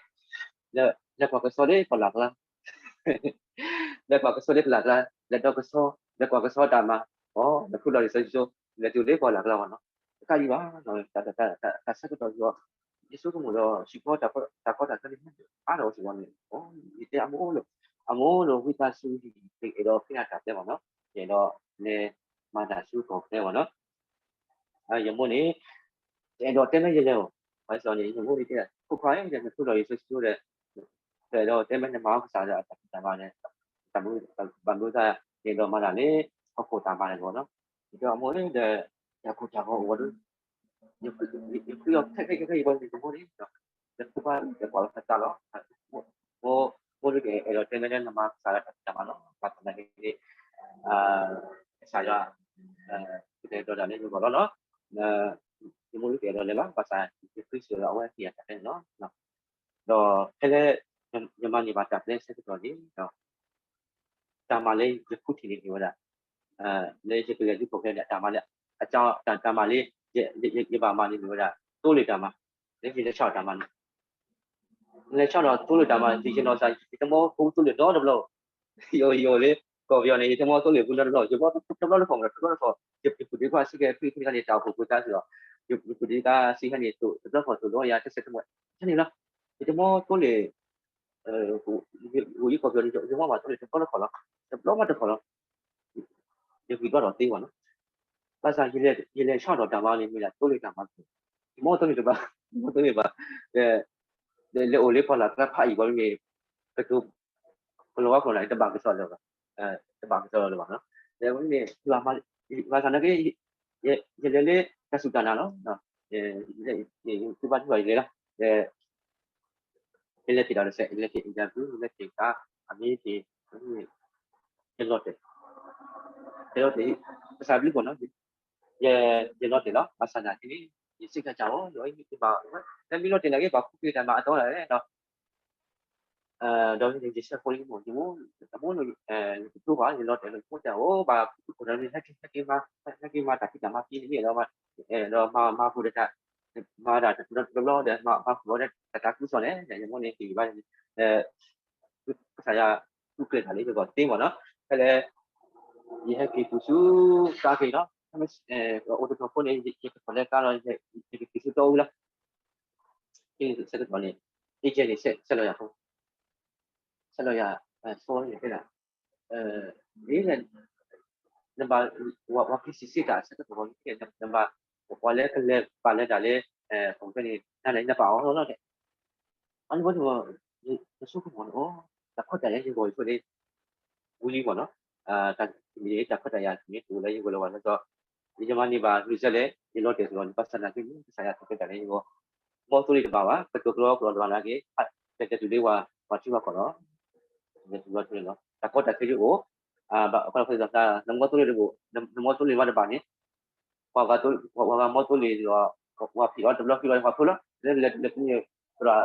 လဲၤကွၢ်ကဆီလၢကီၢ်လၢ်ကျါ လဲၤကွၢ်ကဆီလၢကီၢ်လၢ်ကျါ လဲၤဒီးကဆီ လဲၤကွၢ်ကဆီတၢ်မၤ အိ လဲၤဖုၣ်လီၤလံာ်စီဆှံကၠိ လဲၤတုၤလၢကီၢ်လၢ်ကျါမးနီၤ တကးဒံးဘၣ် တၢ်ဆၢကတီၢ်ယိ ယဆိကမိၣ်ဒီး ဟံၣ်ဖိတၢ်ကီတၢ်ခဲန့ၣ် အါထီၣ်စ့ၢ်ကီးန့ၣ် ယတဲအမိၢ်အိၣ်လၢ အမိၢ်လၢဝံသးစူၤ ယအဲၣ်ဒိးဖဲအတၢ်တဲမးနီၤ ယအဲၣ်ဒိးလဲၤမၤတၢ်ဆူကီၢ်ချၢမးနီၤ ယမိၢ်န့ၣ် တအဲၣ်ဒိးတဲမ့ၢ်ယလဲၤအိၣ် ဘၣ်ဆၣ်န့ၣ် ယမိၢ်န့ၣ်တဲ ဖိခွါဧၢ နဖုၣ်လီၤလံာ်စီဆှံကၠိဒီး တအဲၣ်ဒိးတဲမ့ၢ်နမၤအီၣ်ကစၢ်ဒီးအတၢ်ဖံးတၢ်မၤန့ၣ် ဘၣ်မနုၤသး နအဲၣ်ဒိးမၤတၢ်လၢ ဟီၣ်ခိၣ်တၢ်မၤန့ၣ်လီၤနီၤ ယတဲအမိၢ်ဧၢ ဒီး တၢ်ကိၢ်တၢ်ဂီၤအိၣ်ဝဲဒီး ယဃုအီၤခဲခဲခဲခဲအံၤဘၣ်န့ၣ် ယမိၢ်န့ၣ် ယဖိခွါဒီးကွၢ်လီၤသးလီၤ မိၢ် မိၢ်ဒုးကအဲၣ်ဒိးတဲမ့ၢ်လၢနမၤကစၢ်လၢတၢ်ဖံးတၢ်မၤလီၤ ဘၣ်ဆၣ်သနာ်က့န့ၣ် ကစၢ်ယွၤ ကတဲာ်ကတီၤတၢ်လၢယဂီၢ်လီၤနီၤ ယမိၢ်ဒုးကအဲၣ်ဒိးလဲၤလီၤ ဘၣ်ဆၣ် ယဃုစၢၤဒီးအဝဲဟ့ၣ်ယၤတၢ်ဖဲန့ၣ်လီၤ ဒီးဖဲလၢ ယမၤန့ၢ်ဘၣ်တၢ်ဖဲဆၢကတီၢ်န့ၣ်ဒီး တၢ်မၤလၢယဃုထံၣ်န့ၣ်မ့ၢ်ဝဲဒၣ် လၢယကလဲၤဒုးခိၣ်ဖဲန့ၣ် တၢ်မၤလၢ အကတၢၢ်တၢ်မၤလၢ ယဘၣ်မၤန့ၣ်မ့ၢ်ဝဲဒၣ် သိလ့ၣ်တၢ်မၤ လၢယလဲၤဆါအီၣ်တၢ်မၤန့ၣ် လဲၤဆါဒီးသိလ့ၣ်တၢ်မၤ ယနီၢ်စၢ် ယတမီဖိသိလ့ၣ်နီတဘျီ ယအိၣ်ယအိၣ်လၢ ကီၢ်ပယီၤန့ၣ် ယတမီသိလ့ၣ်ဖိနီတဘျီ ယဘျီတဘျီတခီၣ်မး တဘျီတခီၣ် ယပုၢ်ဒ့ခွါစံးကဲဖုၣ်ဖုၣ်န့ၣ် တၢ်အိၣ်ဖှိၣ်ဖိသးစ့ၢ်ကီး ယပုၢ်ဒ့ခွါစံးဟဲန့ၣ် တဘျီတခီၣ်သိၣ်ဒီးယၤတစဲးတမှဲၤ ဖဲန့ၣ်လီၤ ယတမီသိလ့ၣ် အိၣ်ယံၤကီၢ်ပယီၤန့ၣ် ယမီဘၣ်သိလ့ၣ်တဘျီတခီၣ်လီၤ တဘျီမးတခီၣ်လီၤ ယဂံၢ်ဘါဒီးသ့ဝဲနီၤ ဘၣ်ဆၣ် ယလဲၤဆါဒီးတၢ်မၤန့ၣ် မ့ၢ်ဒၣ်သိလ့ၣ်တၢ်မၤ ယမီသိလ့ၣ်တဘၣ် ယမီသိလ့ၣ်ဘၣ် လဲၤအိၣ်လၢကီၢ်လၢ်ကျါဖးအံၤဘၣ်မ့ၢ် ကတိၤ ကလီၤဝါကျိာ်န့ၣ် တဘၣ်ကစီၣ်လၢၤဘၣ် တဘၣ်ကစီၣ်လၢၤဘၣ်နီၤ လဲၤဝဲန့ၣ် ဘၣ်ဆၣ်နာ်က့ ယလဲၤလၢတၢ်စူၢ်တၢ်နာ်လီၤ သုဘၣ်ထံၣ်ဘၣ်ယလဲၤလီၤ ယလဲၤက့ၤဒီးတစဲး ယလဲၤက့ၤ interview ယလဲၤက့ၤကါ အမ့ၢ်က့ၤ ယလီၤတဲာ် ယလီၤတဲာ် ကစၢ်ဘျုးဖှိၣ်နီၤ ယလီၤတဲာ်လီၤ ဘၣ်ဆၣ်နာ်က့န့ၣ် ယစံးကစၢ်ဝဲ ယဘၣ် တမ့ၢ်လီၤတဲာ်နာ်က့ ဘၣ်ခူၣ်က့ၤတၢ်မၤအတီဒီးနီၤ ဒီးယဆၢဖိလံမ့ၢ် ယမိၢ် ယမိၢ် ယတကျိဘၣ် ယလီၤတဲာ်လၢယမိၢ်တဲ အိၣ်ဘၣ် ခိၣ်ခိၣ်ဒီး ဟဲက့ၤ ဟဲက့ၤမၤ ဟဲက့ၤမၤတၢ်ဖံးတၢ်မၤဖံးန့ၣ် ဒီးမၤမၤပူၤဒီး မၤဒၣ်တဘျီဒီး မၤမၤပူၤဒီး တၢ်တၢ်ကူၣ်စီၣ်န့ၣ် ယမိၢ်န့ၣ်ဟ့ၣ်ဘၣ် ကစၢ်ယွၤသူၣ်ကျဲၤတၢ်လၢယဂီၢ်သ့မ့ၢ်နီၤ ဖဲလၢ ယဟဲက့ၤပူၤဆူ ကါက့ၤနီၤ အိၣ်တတီၤဖိန့ၣ် ယကထီၣ်လဲကါလီၤ ယကက့ၤဆူတီအူလီၤ ဆၢကတီၢ်န့ၣ် agent န့ၣ် ဆဲးလီၤယၤဖိ ဆဲးလီၤယၤ ဖိန့ၣ်တဲဒၣ် ဒ်လဲၣ် နဘၣ် ဝၤခံဆံးစ့တၢ်ဆၢကတီၢ် နဘၣ် ပှၤလၢကလဲၤပာ်လၢတၢ်လၢ ပှၤဖဲန့ၣ် နၤန့ၣ် နပာ်အီၤလီၤလီၤဒီး အန့ၣ်ဝဲန့ၣ် နဆိကမိၣ်န့ၣ် တၢ်ခွဲးတၢ်ယာ်ယဂီၢ်အံၤဖိန့ၣ် ဝံၤလံမ့ၢ်နီၤ တၢ်မ့ၢ်တၢ်ခွဲးတၢ်ယာ်န့ၣ် တအိၣ်လၢယဂီၢ်လၢၤဘၣ်လၢဒီး ယမၤန့ၢ်ဘၣ် result လဲၣ် ယလီၤတဲာ်သကိးန့ၣ် ဘၣ်ဆၣ်သနာ်က့န့ၣ် ကစၢ်ယွၤသူၣ်ကျဲၤတၢ်လၢယဂီၢ် မ်သိလ့ၣ်တဘၣ်ဘၣ် ကတိၤကျီကျီတဂၤနာ်က့ ကတဲာ်ကတီၤလၢပှၤထံပှၤကီၢ်လီၤ ကတဲာ်ကတီၤလီၤ တၢ်ကီတၢ်ခဲယအိၣ် ဘၣ် နမ်သိလ့ၣ်တဘၣ် နမ်သိလ့ၣ်မးတဘၣ်န့ၣ် ပှၤဂၤသိ ပှၤဂၤမ်သိလ့ၣ်ဒီး ပှၤဖံးအီၤတဘျီဖံးအီၤပှၤဖိလီၤ လၢလၢလၢ သရၣ်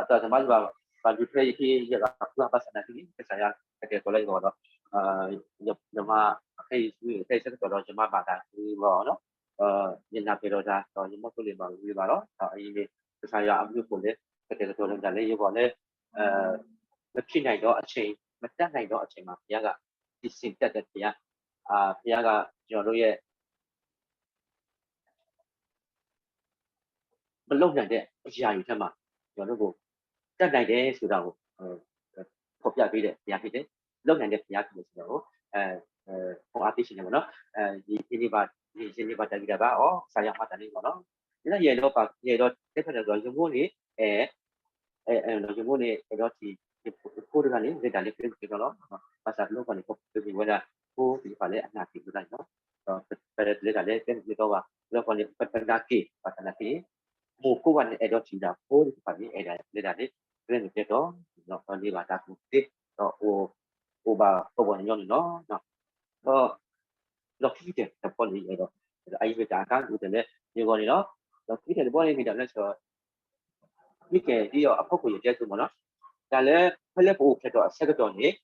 တၢ်မၤဘၣ် ဘၣ်ဒုးဖဲယဟံးယၤဘၣ်ဘၣ်ဆၣ်သနာ်က့န့ၣ် ကစၢ်ယွၤကတဲာ်ကတီၤလၢယဂီၢ်ဒီး ယမၤ ခဲအံၤ ခဲအံၤဆၢကတီၢ်ဒီး ယမၤဘၣ်တၢ်ဂ့ၤဂ့ၤဘၣ်ဘၣ်နီၤ ယနၢ်ပၢၢ်ဒီးတၢ် ဒီးယမ်သိလ့ၣ်ဘၣ်ဂ့ၤဂ့ၤဘၣ်လီၤ ဒီးအအံၤန့ၣ် ကစၢ်ယွၤအဘျုးအဖှိၣ်လၢ ကတဲာ်ကတီၤလၢတၢ်လၢယဂီၢ်လၢ မဖြစ်နိုင်သောအချိန် မတတ်နိုင်သောအချိန်မှာ ဘုရားက ပြင်ဆင်တတ်တဲ့ဘုရား အာ ဘုရားက ကျွန်တော်တို့ရဲ့ မလုပ်နိုင်တဲ့အရာတွေထဲမှာ ကျွန်တော်တို့ကို တတ်နိုင်တယ်ဆိုတာကို ဖော်ပြပေးတဲ့ဘုရားဖြစ်တယ်။ လုပ်နိုင်တဲ့ဘုရားဖြစ်တယ်ဆိုတာကို ခွန်အားပေးချင်တယ်ပေါ့နော်။ ယနေ့ပါ ယနေ့ပါတဂီၤဘၣ် ဩ ကစၢ်ယွၤမၤတၢ်န့ၣ်ပေါ့နော်။ ဒီးယအဲၣ်ဒိးပာ် ယအဲၣ်ဒိးတဲဖျါထီၣ်ဒီး ယမိၢ်န့ၣ် အဲ အဲ ယမိၢ်န့ၣ် အဲၣ်ဒိးထံၣ် ယဖိတဂၤန့ၣ် လဲၤတၢ်လၢကျဲမုၢ်ကျဲတီလီၤ. ဘၣ်ဆၣ်တဘျီဃီန့ၣ် ပမ့ၢ်ဝဲဒၣ် ဖိသ့ၣ်တဖၣ်လၢအနာ်က့ၤဝဲဒၣ်န့ၣ်လီၤ. ဒီးပတလဲၤတၢ်လၢကျဲမုၢ်ကျဲတီဘၣ်. တဘျီဃီန့ၣ် ပနာ်က့ၤ ဘၣ်ဆၣ်နာ်က့ၤန့ၣ် မိၢ်ကိးဂၤန့ၣ် အဲၣ်ဒိးထံၣ်ဒၣ်ဖိသ့ၣ်တဖၣ်န့ၣ် အဲၣ်ဒိးလဲၤတၢ်လၢကျဲမုၢ်ကျဲတီ ဒီးန့ၢ်ဘၣ်တၢ်ကူၣ်သ့ ဒီးအိၣ် အိၣ်ဘၣ်ကီဘၣ်ညီညီန့ၣ်လီၤ. ဒီး ဒီးခံကတၢၢ်တဘီန့ၣ် အဲၣ်ဒိး အအံၤမ့ၢ်တၢ်အကါဒိၣ်ကတၢၢ်လၢယဂီၢ်န့ၣ်လီၤ. ဒီးခံကတၢၢ်တဘီန့ၣ် မ့ၢ်တၢ်လၢ မ့ၢ်ကဲဒ်အဖီခိၣ်ယတဲဆိမ့ၢ်နီၤ, တၢ်လၢ ဖဲလၢပအိၣ်ဖျဲၣ်ထီၣ်အဆၢကတီၢ်န့ၣ်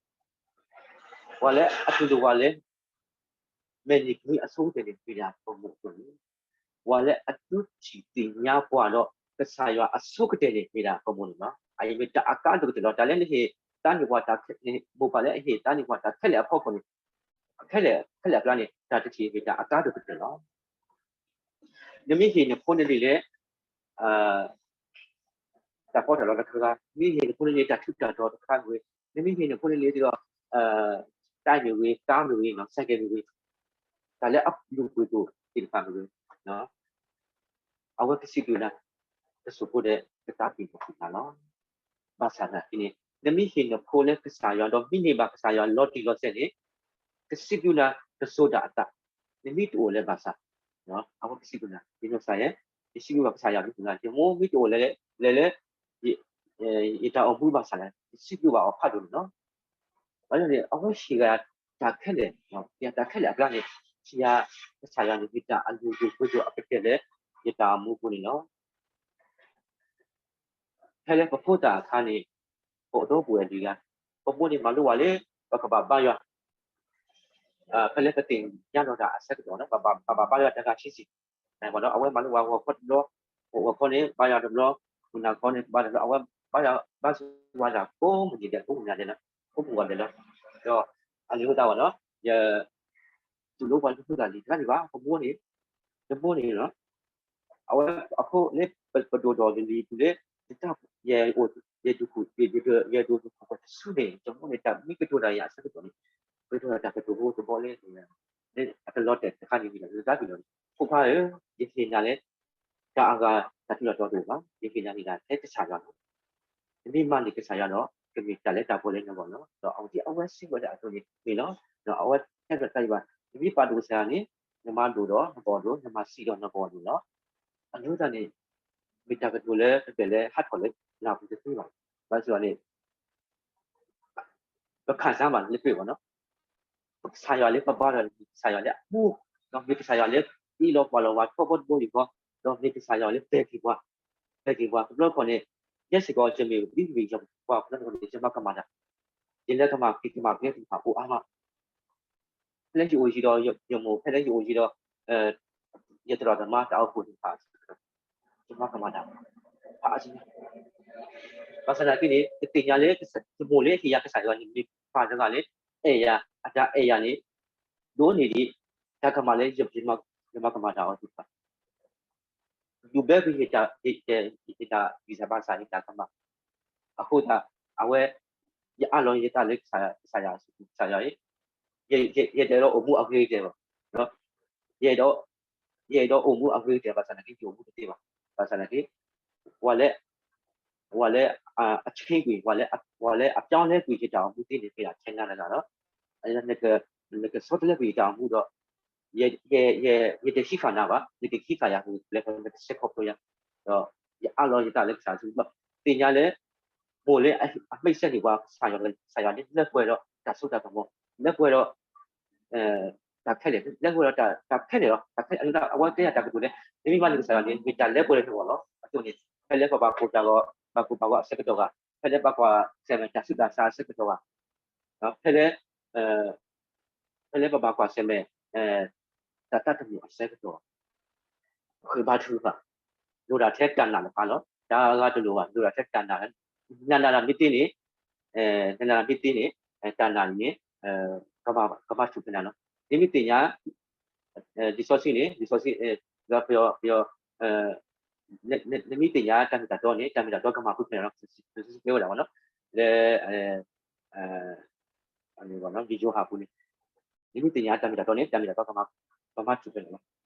ပှၤလၢအတူၢ်လိာ်ပှၤလၢ မဲာ်နံၤကမှံအဆိကတၢၢ်န့ၣ် မ့ၢ်ဒၣ်ပမိၢ်အသိးန့ၣ်, ပှၤလၢအဒုးထံၣ်သ့ၣ်ညါပှၤဒီး ကစၢ်ယွၤအဆိကတၢၢ်န့ၣ် မ့ၢ်ဒၣ်ပမိၢ်န့ၣ်လီၤ. အအံၤမ့ၢ်တၢ်အကါဒိၣ်ကတၢၢ်လီၤ. တၢ်လၢနဟ့ၣ်သါန့ၢ်ပှၤတၢ်ခဲ မိၢ်ပၢ်လၢအဟ့ၣ်သါန့ၢ်ပှၤတၢ်ခဲလၢာ်အဖီခိၣ်န့ၣ် ခဲလၢာ် ခဲလၢာ်အကျါန့ၣ် တၢ်တထံၣ်မ့ၢ်တၢ်အကါဒိၣ်ကတၢၢ်လီၤ. နမ့ၢ်ဟ့ၣ်နဖိနလံၤလၢ တၢ်ကီတၢ်ခဲတခါ, မ့ၢ်ဟ့ၣ်နဖိနလံၤတၢ်ထူးတၢ်တီၤတခါမ့ၢ်ဂ့ၤ, နမ့ၢ်ဟ့ၣ်နဖိနလံၤဒီး တၢ်မ့ၢ်ဂ့ၤ, ကါမ့ၢ်ဂ့ၤ, စဲးကဲးမ့ၢ်ဂ့ၤ, တၢ်လၢအလူၤပိာ်က့ၤသ့ၣ်တဖၣ်မ့ၢ်ဂ့ၤ, အဝဲကစံးဘျုးနၤ, ကစိာ်ဖိဒီးကသးကံၢ်ပူၤနၤလီၤ. ဘၣ်ဆၣ်သနာ်က့န့ၣ် နမ့ၢ်ဟ့ၣ်နဖိလၢကစၢ်ယွၤဒီးမ့ၢ်န့ၢ်ဘၣ်ကစၢ်ယွၤလီၤတံၢ်လီၤဆဲးန့ၣ် ကစံးဘျုးနၤ ကစိာ်ဒၣ်အသး, နမ့ၢ်တအိၣ်လၢၤဘၣ်ဆၣ် အဝဲကစံးဘျုးနၤ, ယနီၢ်ကစၢ်ယဲ, ယစံးဘျုးဘၣ်ကစၢ်ယွၤမ့ၢ်ပူၤနၤ, ယမိၢ်မ့ၢ်တအိၣ်လၢၤလၢ ယတၢ်အိၣ်မူဘၣ်ဆၣ်လၢ ယစံးဘျုးဘၣ်အီၤဖးဒိၣ်န့ၣ်လီၤ. ဘၣ်ဆၣ်န့ၣ် အဝဲဟ့ၣ်ဂၤတၢ်ခဲလၢာ်, ယတၢ်ခဲလၢာ်အကျါန့ၣ် ယကစၢ်ယွၤန့ၣ် မ့ၢ်တၢ်အလုၢ်ဒိၣ်ပှ့ၤဒိၣ်အကတၢၢ်လၢ ယတၢ်အိၣ်မူပူၤန့ၣ်လီၤ. ဖဲလၢပဖိသၣ်အခါန့ၣ် ပအိၣ်ဒီပုၢ်ဝဲၢ်လွံၢ်ဂၤ, ပမိၢ်န့ၣ်မၤလိဝဲလၢ ပကဘၣ်ဘါယွၤ, ဖဲလၢပသ့ၣ်ညါလီၤတၢ်အဆၢကတီၢ်န့ၣ် ပဘၣ်ဘါယွၤတဂၤခံဆံ, အဝဲမၤလိဝဲဂီၤခီတဘျီ, ဂီၤခီန့ၣ် ဘါယွၤတဘျီ, မုၢ်နၤခီန့ၣ် ဘါယွၤတဘျီ, အဝဲဘါယွၤ ဘါယွၤတဂၤကိးမုၢ်နံၤဒဲး ကိးမုၢ်နံၤဒဲးလီၤ, အဃိန့ၣ် ယ တူၢ်လိာ်ပှၤလၢဖိသၣ်လံၤတဂၤန့ၣ်ဘၣ်, ပမိၢ်န့ၣ်, ပမိၢ်န့ၣ်လီၤ, အဝဲအဃိလၢပဒိၣ်ဒီးလံၤပူၤလၢ ယတၢ် ယဲ ယဒိၣ်ဒိၣ်ခိၣ်ပှဲၤတစုန့ၣ် ယမိၢ်န့ၣ် တၢ်မ့ၢ်ကတိၤတၢ်ယၤအဆၢကတီၢ်န့ၣ် ကတိၤတၢ်ကတိၤဖိတဘီလၢ လၢအကလီၤတဲာ်တခါန့ၣ် မ့ၢ်ဒၣ်လၢတၢ်ဖံးလီၤန့ၣ် ဖိခွါဧၢ, ယဟ့ၣ်နၤလၢ တၢ်အဂၤတၢ်ထူးတၢ်တီၤတအိၣ်ဘၣ်, ယဟ့ၣ်နၤန့ၣ်ဒၣ်ထဲကစၢ်ယွၤလီၤ. နမ့ၢ်မၤန့ၢ်ကစၢ်ယွၤဒီး ကမ့ၢ်တၢ်လၢတၢ်ပှဲၤလၢနဂီၢ်လီၤ. ဒီးအဝဲသ့ၣ်အဝဲစံးဝဲဒၣ်အသိးန့ၣ်မ့ၢ်လီၤ. ဒီးအဝဲဟဲဘျီတၢ်အံၤဘၣ်, နမ့ၢ်ပာ်ဒိၣ်ကစၢ်ယွၤန့ၣ် နမၤဒိၣ်ဒီးနဘီၣ်ဒိၣ်, နမၤဆံးဒီးနဘီၣ်ဒိၣ်လီၤ. အဃိသတးန့ၣ် မ့ၢ်တၢ်ကတိၤလၢတဖျၢၣ်လၢဟးထီၣ်လၢလၢပူၤတသ့ဘၣ်. ဘၣ်ဆၣ်န့ၣ် ပခၣ်စၢ်ဘၣ်လၢပှဲၤဘၣ်နီၤ, ပကစၢ်ယွၤလၢပဘါထီၣ်န့ၣ် မ့ၢ်ကစၢ်ယွၤလၢအမူ, ဒီးမ့ၢ်ကစၢ်ယွၤလၢအ့ၣ်လိာ်ကွၢ်လိာ်ဝဲထီဘိတဘိယူၢ်ဃီ, ဒီးမ့ၢ်ကစၢ်ယွၤလၢပဲာ်က့ၤပှၤ, ပဲာ်က့ၤပှၤ တဘျီတခီၣ်န့ၣ်, ယဲစ့ၢ်ကီး ယမ့ၢ်ဝံၤဝံၤယပှၤ တဘျီတခီၣ်န့ၣ် ယမၤကမၣ်တၢ်, ယလဲၤကမၣ်က့ၤကမၣ်က့ၤတဖၣ်အိၣ်အါမး, ဖဲလၢယအိၣ်ယံၤဒီးယမိၢ်, ဖဲလၢယအိၣ်ယံၤဒီး ယသရၣ်သမါတၢ်အိၣ်ဖှိၣ်တဖၣ်, ယမၤကမၣ်တၢ်ဖးအါ, ဘၣ်ဆၣ်သနာ်က့န့ၣ် ယသ့ၣ်ညါလၢ ယမိၢ်လၢဟ့ၣ်ယၤကစၢ်ယွၤန့ၣ် မ့ၢ်ပၢ်တဂၤလၢ အဲၣ်ယၤ, အတၢ်အဲၣ်ယၤန့ၣ် ဒိၣ်န့ၢ်ဒံး တၢ်ကမၣ်လၢ ယမၤကမၣ်တၢ်အီၤသ့ၣ်တဖၣ် ဒုးဘဲကွံာ်ယတၢ်, ယတၢ်ဂံၢ်စၢ်ဘါစၢ် ယတၢ်ကမၣ်, အဃိသတး အဝဲ ယအးလီၤယသးလၢကစၢ်ယွၤ, ကစၢ်ယွၤအံၤ, ယအဲၣ်ဒိးအိၣ်မူအဂ့ၤကတၢၢ်ဘၣ်, ယအဲၣ်ဒိး, ယအဲၣ်ဒိးအိၣ်မူအဂ့ၤကတၢၢ် ဘၣ်ဆၣ်သနာ်က့ ယအိၣ်မူတသ့ဘၣ်, ဘၣ်ဆၣ်သနာ်က့ ဝဲလၢ ဝဲလၢ အ change ကွံာ်, ဝဲလၢအပြောင်းလဲကွံာ်ယတၢ်အိၣ်မူသ့န့ၣ် မ့ၢ်ဒၣ်ထဲနၤတဂၤလီၤ. နကဆီတလဲကွံာ်ယတၢ်အိၣ်မူဒီး ယတဟံးဃာ်နၤဘၣ်, နကဟံးဃာ်ယၤ နကစဲးခီဖျိယၤ, ဒီးယအးလီၤယသးလၢကစၢ်ယွၤ, သ့ၣ်ညါလၢ မိၢ်လၢအမှံစဲးန့ၣ် ပှၤကစၢ်ယွၤ, ကစၢ်ယွၤန့ၣ် လၢပှဲၤဒီးတၢ်စိတၢ်ကမီၤ, လၢပှဲၤဒီး တၢ်ခဲလၢာ်, လၢပှဲၤဒီးတၢ်ခဲလၢာ်လီၤ. တၢ်ခဲလၢာ် အဝဲတဲယၤတၢ်ကတိၤလၢ နမ့ၢ်မၤန့ၢ်ကစၢ်ယွၤန့ၣ် မ့ၢ်တၢ်လၢပှဲၤလၢနဂီၢ်လီၤ. အသိးန့ၣ် ဖဲလၢပဘၣ်ကိၢ်တၢ်ဂီၤ, ဘၣ်ကိၢ်ဘၣ်ဂီၤအဆၢကတီၢ်ဂၤ, ဖဲလၢပဘၣ်ကွၢ်ဆၢၣ်မဲာ်တၢ်ဆူးတၢ်ဆါအဆၢကတီၢ်ဂၤ, ဖဲလၢ ဖဲလၢပဘၣ်ကွၢ်ဆၢၣ်မဲာ် တၢ်သးတမုာ်အဆၢကတီၢ်, ဃုာ်ဘါထုကဖၣ်, လိၣ်ဒၣ်ထဲတၢ်နာ်တဖၣ်လီၤ. တၢ်အဂၤတလိၣ်ဘၣ်, လိၣ်ဒၣ်ထဲတၢ်နာ်, နနာ်တၢ်မ့ၢ်သ့န့ၣ်, နနာ်တၢ်မ့ၢ်သ့န့ၣ်, တၢ်နာ်န့ၣ် ကဘၣ်ထူၣ်ဖဲန့ၣ်လီၤ. နမ့ၢ်သ့ၣ်ညါ လံာ်စီဆှံန့ၣ်, လံာ်စီဆှံ ပယီၤ, ပယီၤ, နမ့ၢ်သ့ၣ်ညါတၢ်မ့ၢ်တၢ်တီန့ၣ် တၢ်မ့ၢ်တၢ်တီကမၤဖုးဖဲန့ၣ်လီၤ. လံာ်စီဆှံတဲဝဲဒၣ်မ့ၢ်နီၤ, လၢ ယိၤဟၣ်အပူၤန့ၣ်, နမ့ၢ်သ့ၣ်ညါတၢ်မ့ၢ်တၢ်တီန့ၣ် တၢ်မ့ၢ်တၢ်တီ ကမၤထူၣ်ဖဲန့ၣ်လီၤ.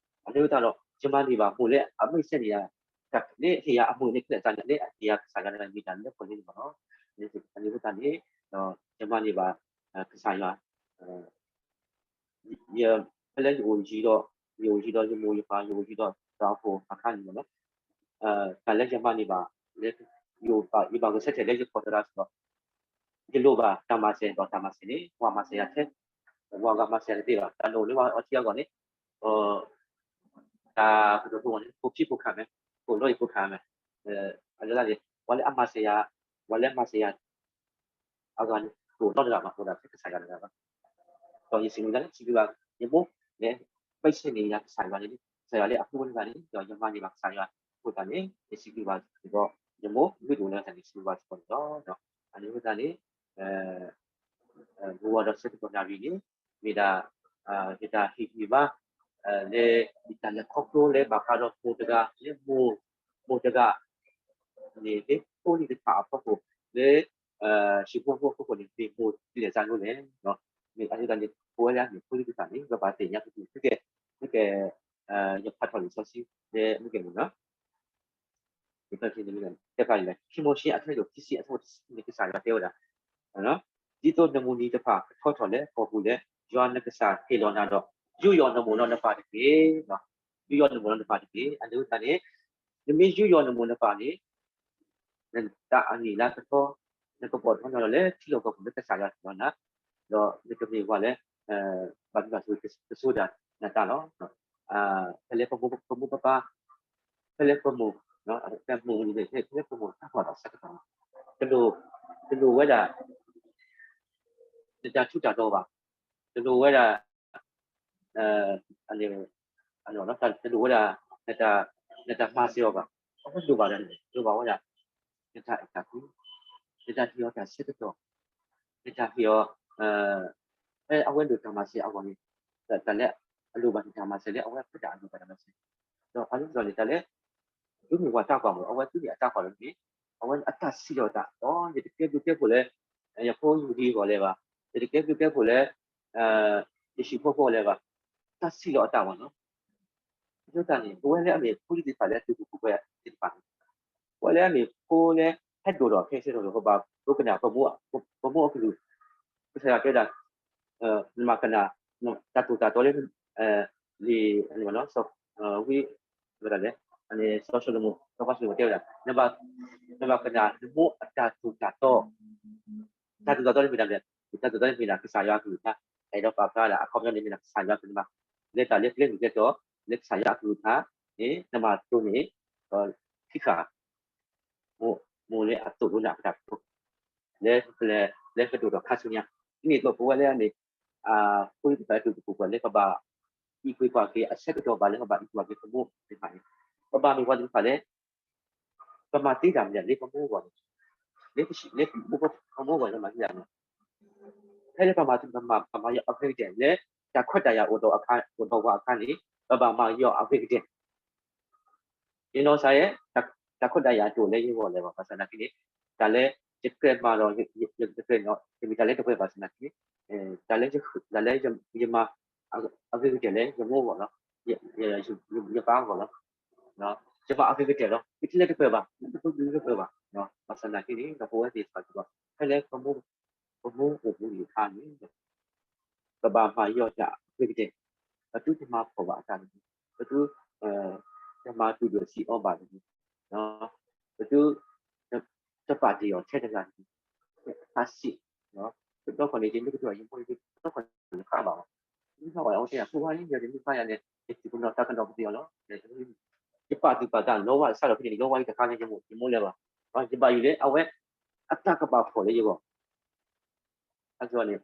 အန့ၣ်အဃိသတးဒီး ယမၤန့ၢ်ဘၣ်မိၢ်လၢအမ့ၢ်စဲန့ၣ်ယၤ, လၢဟ့ၣ်ယၤအမုာ်န့ၣ် ခဲလၢာ်သးန့ၣ် လၢအဟ့ၣ်ယၤကစၢ်ယွၤန့ၣ် မ့ၢ်တၢ်လၢပှဲၤလၢန့ၣ်လီၤ. အန့ၣ်အဃိသတးန့ၣ် ဒီးယမၤန့ၢ်ဘၣ် ကစၢ်ယွၤ ယ ဖဲလၢယအိၣ်ယံၤဒီး, ယအိၣ်ယံၤဒီးယမိၢ်ယပၢ် ယအိၣ်ယံၤဒီးတၢ်အိၣ်ဖှိၣ်အခါန့ၣ်လီၤ. တၢ်လၢယမၤန့ၢ်ဘၣ် လၢ ယဘၣ်ဂဲၤဆၢထၢၣ်လၢယခီၣ်သရၣ်စ့ၢ်ကီး, ယလိၣ်ဘၣ်တၢ်မၤစၢၤဒီးတၢ်မၤစၢၤန့ၣ် ပှၤမၤစၢၤယၤထဲ, ပှၤဂၤမၤစၢၤယၤတသ့ဘၣ်. တၢ်လိၣ်လၢပှၤအီထံအဂီၢ်န့ၣ် တၢ်ကတိၤဖိန့ၣ် ဖိခံဖိခါမဲာ်, ဖိလီၤအံၤဖိခါမဲာ်, အလၢန့ၣ် ပှၤလၢအမၤစၢၤယၤ, ပှၤလၢအမၤစၢၤယၤ အဂၤန့ၣ် တအိၣ်နီတဂၤဘၣ်, အိၣ်ဒၣ်ထဲကစၢ်ယွၤတဂၤဘၣ်. ဒီးယစံးဘျုးယၤလၢ စံးဘျုးဘၣ် ယမိၢ်လၢ ဘၣ်ဆၣ်န့ၣ် ယကစၢ်ယွၤန့ၣ် ကစၢ်ယွၤလၢအဃိတဂၤန့ၣ် ဒီးယမၤန့ၢ်ဘၣ်ကစၢ်ယွၤအဃိသတးန့ၣ် ယစံးဘျုးဘၣ်စ့ၢ်ကီး ယမိၢ်မ့ၢ်တအိၣ်လၢတၢ်န့ၣ် စံးဘျုးဘၣ်စ့ၢ်ကီးန့ၣ်လီၤ. အန့ၣ်အဃိသတးန့ၣ် မုၢ်ဝါဒီးဆၢကတီၢ်နၣ်ရံၣ်န့ၣ် မ့ၢ်ဒၣ် ယတၢ်ဟ့ၣ်ဂံၢ်ဘါ လၢ ယတၢ်လဲၤခီဖျိလၢဘၣ်ဃးဒီးမိၢ်တဂၤ လၢမိၢ်, မိၢ်တဂၤန့ၣ် လၢဖိလံၤတဖၣ်အဖီခိၣ် လၢ ဟံၣ်ဖိဃီဖိအဖီခိၣ်န့ၣ် မ့ၢ်မိၢ်ဒ်လဲၣ်အသိးလဲၣ်. အဃိသတးန့ၣ် ပဝဲလၢအမ့ၢ်ဖိလံၤတဖၣ်န့ၣ် ပဘၣ်သ့ၣ်ညါကသ့ သုကဲ, သုကဲ, ယဖးထီၣ်လံာ်စီဆှံ လၢမုၢ်ကဲၣ်မုၢ်နီၤ ဖဲန့ၣ် တဲဖးလံာ် ခံမိၤၡ့ အဆၢဒိၣ်ခံဆံ အဆၢဖိတဆံန့ၣ် ကစၢ်ယွၤတဲဝဲဒၣ်, ဒ်သိးနမုၢ်နံၤတဖၣ်ကထီထီၣ်လၢကီၢ်ပူၤလၢ ယွၤနကစၢ်ဟ့ၣ်လီၤနၤဒီး ယူးယီၣ်နမိၢ်ဒီးနပၢ်တက့ၢ်. ယူးယီၣ်နမိၢ်ဒီးနပၢ်တက့ၢ်. အန့ၣ်အဃိသတးန့ၣ် နမ့ၢ်ယူးယီၣ်နမိၢ်နပၢ်န့ၣ် နတၢ်အနံၣ်လါကထီ နကပိာ်ထွဲနီၣ်လီၤလၢထံလီၢ်ကီၢ်ပူၤလၢကစၢ်ယွၤဟ့ၣ်လီၤနၤ, ဒီးနကမ့ၢ်ပှၤလၢ ဘၣ်မံဘၣ်သဂၢၢ်ကစိဒၣ်နတၢ်လီၤ. ဖဲလၢပမိၢ်ပပၢ်, ဖဲလၢပမိၢ်, ဖဲမိၢ်န့ၣ် ဖဲလၢပမိၢ်တၢ်ကွၢ်ဘၣ်ဆၢကတီၢ်, တလိၣ်, တလိၣ်ဝဲဒၣ် နတၢ်ထူးတၢ်တီၤဘၣ်, တလိၣ်ဝဲဒၣ် အန့ၣ်, တလိၣ်ဝဲဒၣ် နတၢ်မၤစၢၤအီၤဘၣ်. အဝဲလိၣ်ဘၣ်ဒီး လိၣ်ဘၣ်ဝဲဒၣ် နတၢ်အဲၣ်တၢ်ကွံ, နတၢ်ဟ့ၣ်အီၤတၢ်ဆၢကတီၢ်, နတၢ်ဟ့ၣ်အီၤ ဖဲအဝဲလိၣ်တၢ်မၤစၢၤအဂီၢ်န့ၣ် တၢ်လၢအလိၣ်ဘၣ်တၢ်မၤစၢၤလၢအဝဲအဃိတၢ်အလိၣ်ဘၣ်တၢ်မၤစၢၤ, ဒီးဖးလံာ်စီဆှံန့ၣ် တၢ်လၢ ဒိးန့ၢ်ဝဲတၢ်ကွၢ်မး အဝဲသူၣ်န့ၢ်အတၢ်ကွၢ်လီၤန့ၣ် အဝဲအတၢ်စံးလီၤအသး ဒီးယတကဲဘျုးကဲဖှိၣ်လၢ ယဖိယလံၤအဂီၢ်လၢၤဘၣ်, ယတကဲဘျုးကဲဖှိၣ်လၢ ယဟံၣ်ဖိဃီဖိအဂီၢ်လၢၤဘၣ်, တၢ်စံးလီၤအသးမးနီၤ. အဃိသတးန့ၣ် ပဝဲလၢအမ့ၢ်ဖိလံၤသ့ၣ်တဖၣ်လၢအတူၢ်ပူၤဖျဲးသ့ၣ်တဖၣ်န့ၣ် ပဝဲလၢအမ့ၢ်ဖိလၢဟဲဒိၣ်ထီၣ်ခဲအံၤစ့ၢ်ကီး ပဘၣ်ဒိကနၣ် ပမိၢ်အကလုၢ်, ကစၢ်ယွၤတဲဝဲဒၣ် နဘၣ်ကနၣ် တၢ်သိၣ်တၢ်သီလၢ လံာ် ဝံ ဝဲဒၣ်လဲၣ်, စီၤၡလိၤမိၣ် စီၤပၤၡလိၤမိၣ်တဲဝဲဒၣ် နဘၣ်ကနၣ်နမိၢ်အတၢ်သိၣ်တၢ်သီ, တၢ်သိၣ်တၢ်သီန့ၣ်မ့ၢ်ဒၣ်လဲၣ်, တၢ်သိၣ်တၢ်သီန့ၣ်မ့ၢ်ဒၣ်ကစၢ်ယွၤအကလုၢ်ကထါ, အဲၣ်ဒိးပာ်ဖျါဒၣ် အခီပညီန့ၣ်မ့ၢ်ဒၣ်ကစၢ်ယွၤအကလုၢ်ကထါ, လၢတၢ်လၢကျဲမုၢ်ကျဲတီၤ လၢကစၢ်ယွၤအကလုၢ်ကထါန့ၣ် နမၤတၢ်န့ၣ် ဒီးခံခါ မိၢ်လၢအသိၣ်လိနၤအကတၢၢ် လၢပလဲၤ လၢပဒိၣ်ထီၣ်ခါဆူညါ, ဒ်န့ၣ်အသိးပဝဲလၢအန့ၣ် ဖိလံၤသ့ၣ်တဖၣ် တူၢ်တပူၤဃီလၢပဘၣ် အံးကွံာ်ကွၢ်က့ၤအဆၢကတီၢ်ဘၣ်လၢပဘၣ်အံးကွၢ်က့ၤပမိၢ်သ့ၣ်တဖၣ်န့ၣ်, ပဘၣ်မ့ၢ်ပှၤသ့ၣ်တဖၣ်လၢ ပမၤသ့တၢ်မနုၤလၢပမိၢ်အဂီၢ်န့ၣ်, လၢပမိၢ်အဂီၢ်လၢမၤသ့တၢ်မနုၤ, ဖဲလၢပမၤ ပမၤ ပမၤယွၤအဂ့ၤကတၢၢ်လၢ တၢ်ခွဲးတၢ်ယာ်အိၣ်ဒီးအခါ အိၣ်ဒီးပှၤအခါန့ၣ် ပဘၣ်မၤယွၤအဂ့ၤကတၢၢ် ယနီၢ်ကစၢ်ယဲ တၢ်ခွဲးတၢ်ယာ်တအိၣ်လၢယဂီၢ်လၢၤဘၣ်. ဘၣ်ဆၣ်သနာ်က့န့ၣ် တၢ်လၢယကြၢးမၤဒီး ယတကြၢးန့ၣ် တမ့ၢ်တၢ်လၢတပှဲၤဘၣ်ဆၣ်သနာ်က့န့ၣ် တၢ်လၢ တၢ်လၢယမၤ အဂ့ၤကတၢၢ်လၢယမိၢ်အဂီၢ်လီၤ. ယပၢ်အဂီၢ်လီၤ. ယမၤအဂ့ၤကတၢၢ်လီၤ. မ့ၢ်ထဲလၢတပှဲၤဘၣ် မ့ၢ်တပှဲၤဘၣ် ဘၣ်ဆၣ်သနာ်က့န့ၣ် ဒီးပဝဲသ့ၣ်တဖၣ်စ့ၢ်ကီး ဖဲလၢပမိၢ် ပမိၢ်အိၣ်မူလံအခါန့ၣ် ပဘၣ်မၤယွၤတၢ်အဂ့ၤကတၢၢ်, ပသုတမၤဖှီၣ်ဘၣ်အတၢ်တဂ့ၤ, ပသု တမၤတူၢ်ဒိၣ်စံးအီၤဘၣ်တဂ့ၤ, ပသု တပာ်တ့ၢ်အီၤထဲတဂၤတဂ့ၤ, တၢ်စံး, ပဒီခီၣ်န့ၣ် ယမ့ၢ်ကတိၤယမိၢ် ပဒီခီၣ်န့ၣ်ဃးဘၣ်အီၤ, မ့ၢ်ဃးဘၣ်အီၤ တဲယၤဖိခွါန့ၣ် ယၤတမ့ၢ်ဘၣ်ယၤန့ၣ် ယစံးပနီၣ်တၢ်ကဒီးပသ့ၣ်အီၤလီၤ. ယပာ်သူၣ်ပာ်သးလီဝါအဆၢလီၤဖဲန့ၣ် လီဝါအံၤတခါန့ၣ် ယမိၢ် ယမိၢ်လဲၤဘၣ်, ယဘၣ်ယိၣ်လၢအဝဲ အတၢ်ကပာ်ဖှိၣ်လၢယဂီၢ် အန့ၣ်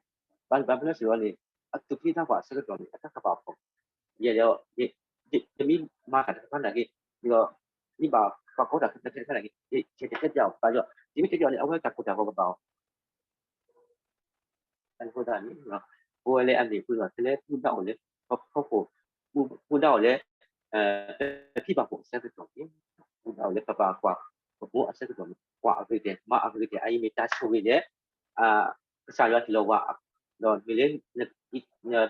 ဘၣ်ဘၣ်မနုၤစ့ၢ်ကီးန့ၣ် အသူၣ်က့ၣ်သးပှၢ်အဆၢကတီၢ်န့ၣ် အတၢ်ကပာ်ဖှိၣ်, ယဲဒၣ် ယမ့ၢ်မၤတၢ်တခါနာ်က့ ဒီး မ့ၢ်ဘၣ်ပာ်ကီတၢ်တခါနာ်က့ ယဆဲးတတဲပၠးအီၤဘၣ်ဒီး ယမ့ၢ်တဲပၠးအီၤန့ၣ် အဝဲတၢ်ကိၢ်တၢ်ဂီၤကဘၣ်အီၤ အဃိသတးန့ၣ် ပဝဲလၢအမ့ၢ်ပှၤလီၤ ဖဲလၢပဒၣ်အိၣ်လၢ ပဖီခိၣ် ပဒၣ်အိၣ်လၢ ပဖံဘၣ်ဖှိၣ်အဆၢကတီၢ်န့ၣ် ပဒၣ်အိၣ်လၢပပာ်ကွၢ် ပမိၢ်အဆၢကတီၢ်န့ၣ် ကွၢ်အဂ့ၤကတၢၢ် မၤအဂ့ၤကတၢၢ် အအံၤမ့ၢ်တၢ်ဆိၣ်ဂ့ၤလၢ ကစၢ်ယွၤတ့လီၤဝဲ ဒီးမ့ၢ်လၢ န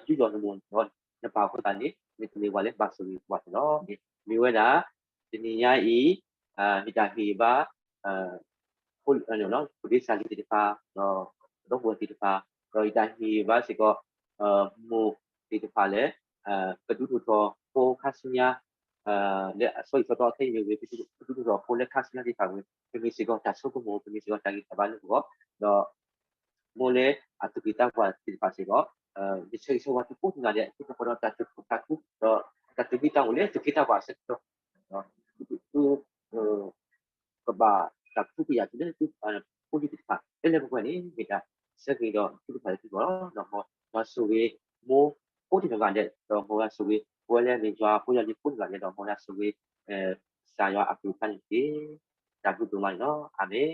တူၢ်လိာ်နမိၢ်ဒီးနပၢ်အဃိသတးန့ၣ် နတမ့ၢ်ပှၤလၢဘၣ်ဆိၣ်ဂ့ၤပှၤန့ၣ်လီၤ. မ့ၢ်ဝဲဒၣ် တနံၤညါအံၤ မ့ၢ်တၢ်ဟ့ၣ်ဂံၢ်ဘါ ဖိလံၤသ့ၣ်တဖၣ် ဒီး ဒီပုၢ်ဝဲၢ်သ့ၣ်တဖၣ် ဒီးယတၢ်ဟ့ၣ်ဂံၢ်ဘါစ့ၢ်ကီး မိၢ်သ့ၣ်တဖၣ်လၢ ကဒုးထူၣ်ထီၣ်ဖိခါဆူညါ လၢအစီအံၤစီတီအခဲအံၤဝဲ ကဒုးထူၣ်ထီၣ်ဖိလၢခါဆူညါသ့ၣ်တဖၣ်ဝဲ ပမ့ၢ်စ့ၢ်ကီးတၢ်ဆိကမိၣ် ပမ့ၢ်စ့ၢ်ကီးတၢ်ဂံၢ်တၢ်ဘါလၢပဂီၢ် ဒီး မိၢ်လၢအသူၣ်က့ၣ်သးပှၢ်သ့ၣ်တဖၣ်စ့ၢ်ကီး ယဆၢဂ့ၤဆၢဝါသုကိးဂၤဒဲး သုတပှဲၤဒီးတၢ်သူၣ်ခုသးခု ဒီးတၢ်သူၣ်ဖှံသးညီလၢသူၣ်က့ၣ်သးပှၢ်အဆၢကတီၢ် သု ကဘၣ်တၢ်ကဟုကယာ်တုၤလၢ ဖိလံၤသ့ၣ်တဖၣ် လၢလၢပှဲၤပှဲၤန့ၣ် မ့ၢ်တၢ်ဆၢဂ့ၤဒီးသုတဖၣ်လၢသုဂီၢ်လီၤ. ဒီးမ်ယွၤဆိၣ်ဂ့ၤ မိၢ်ကိးဂၤဒဲး ဒီးမ်ယွၤဆိၣ်ဂ့ၤ ပဝဲလၢမ့ၢ်ယွၤဖိယွၤလံၤကိးဂၤဒဲး ဒီးမ်ယွၤဆိၣ်ဂ့ၤ ကစၢ်ယွၤအကလုၢ်ကထါန့ၣ်တက့ၢ်. တၢ်ဘျုးဒိၣ်မးန့ၣ်လီၤ. အၤမ့ၣ်.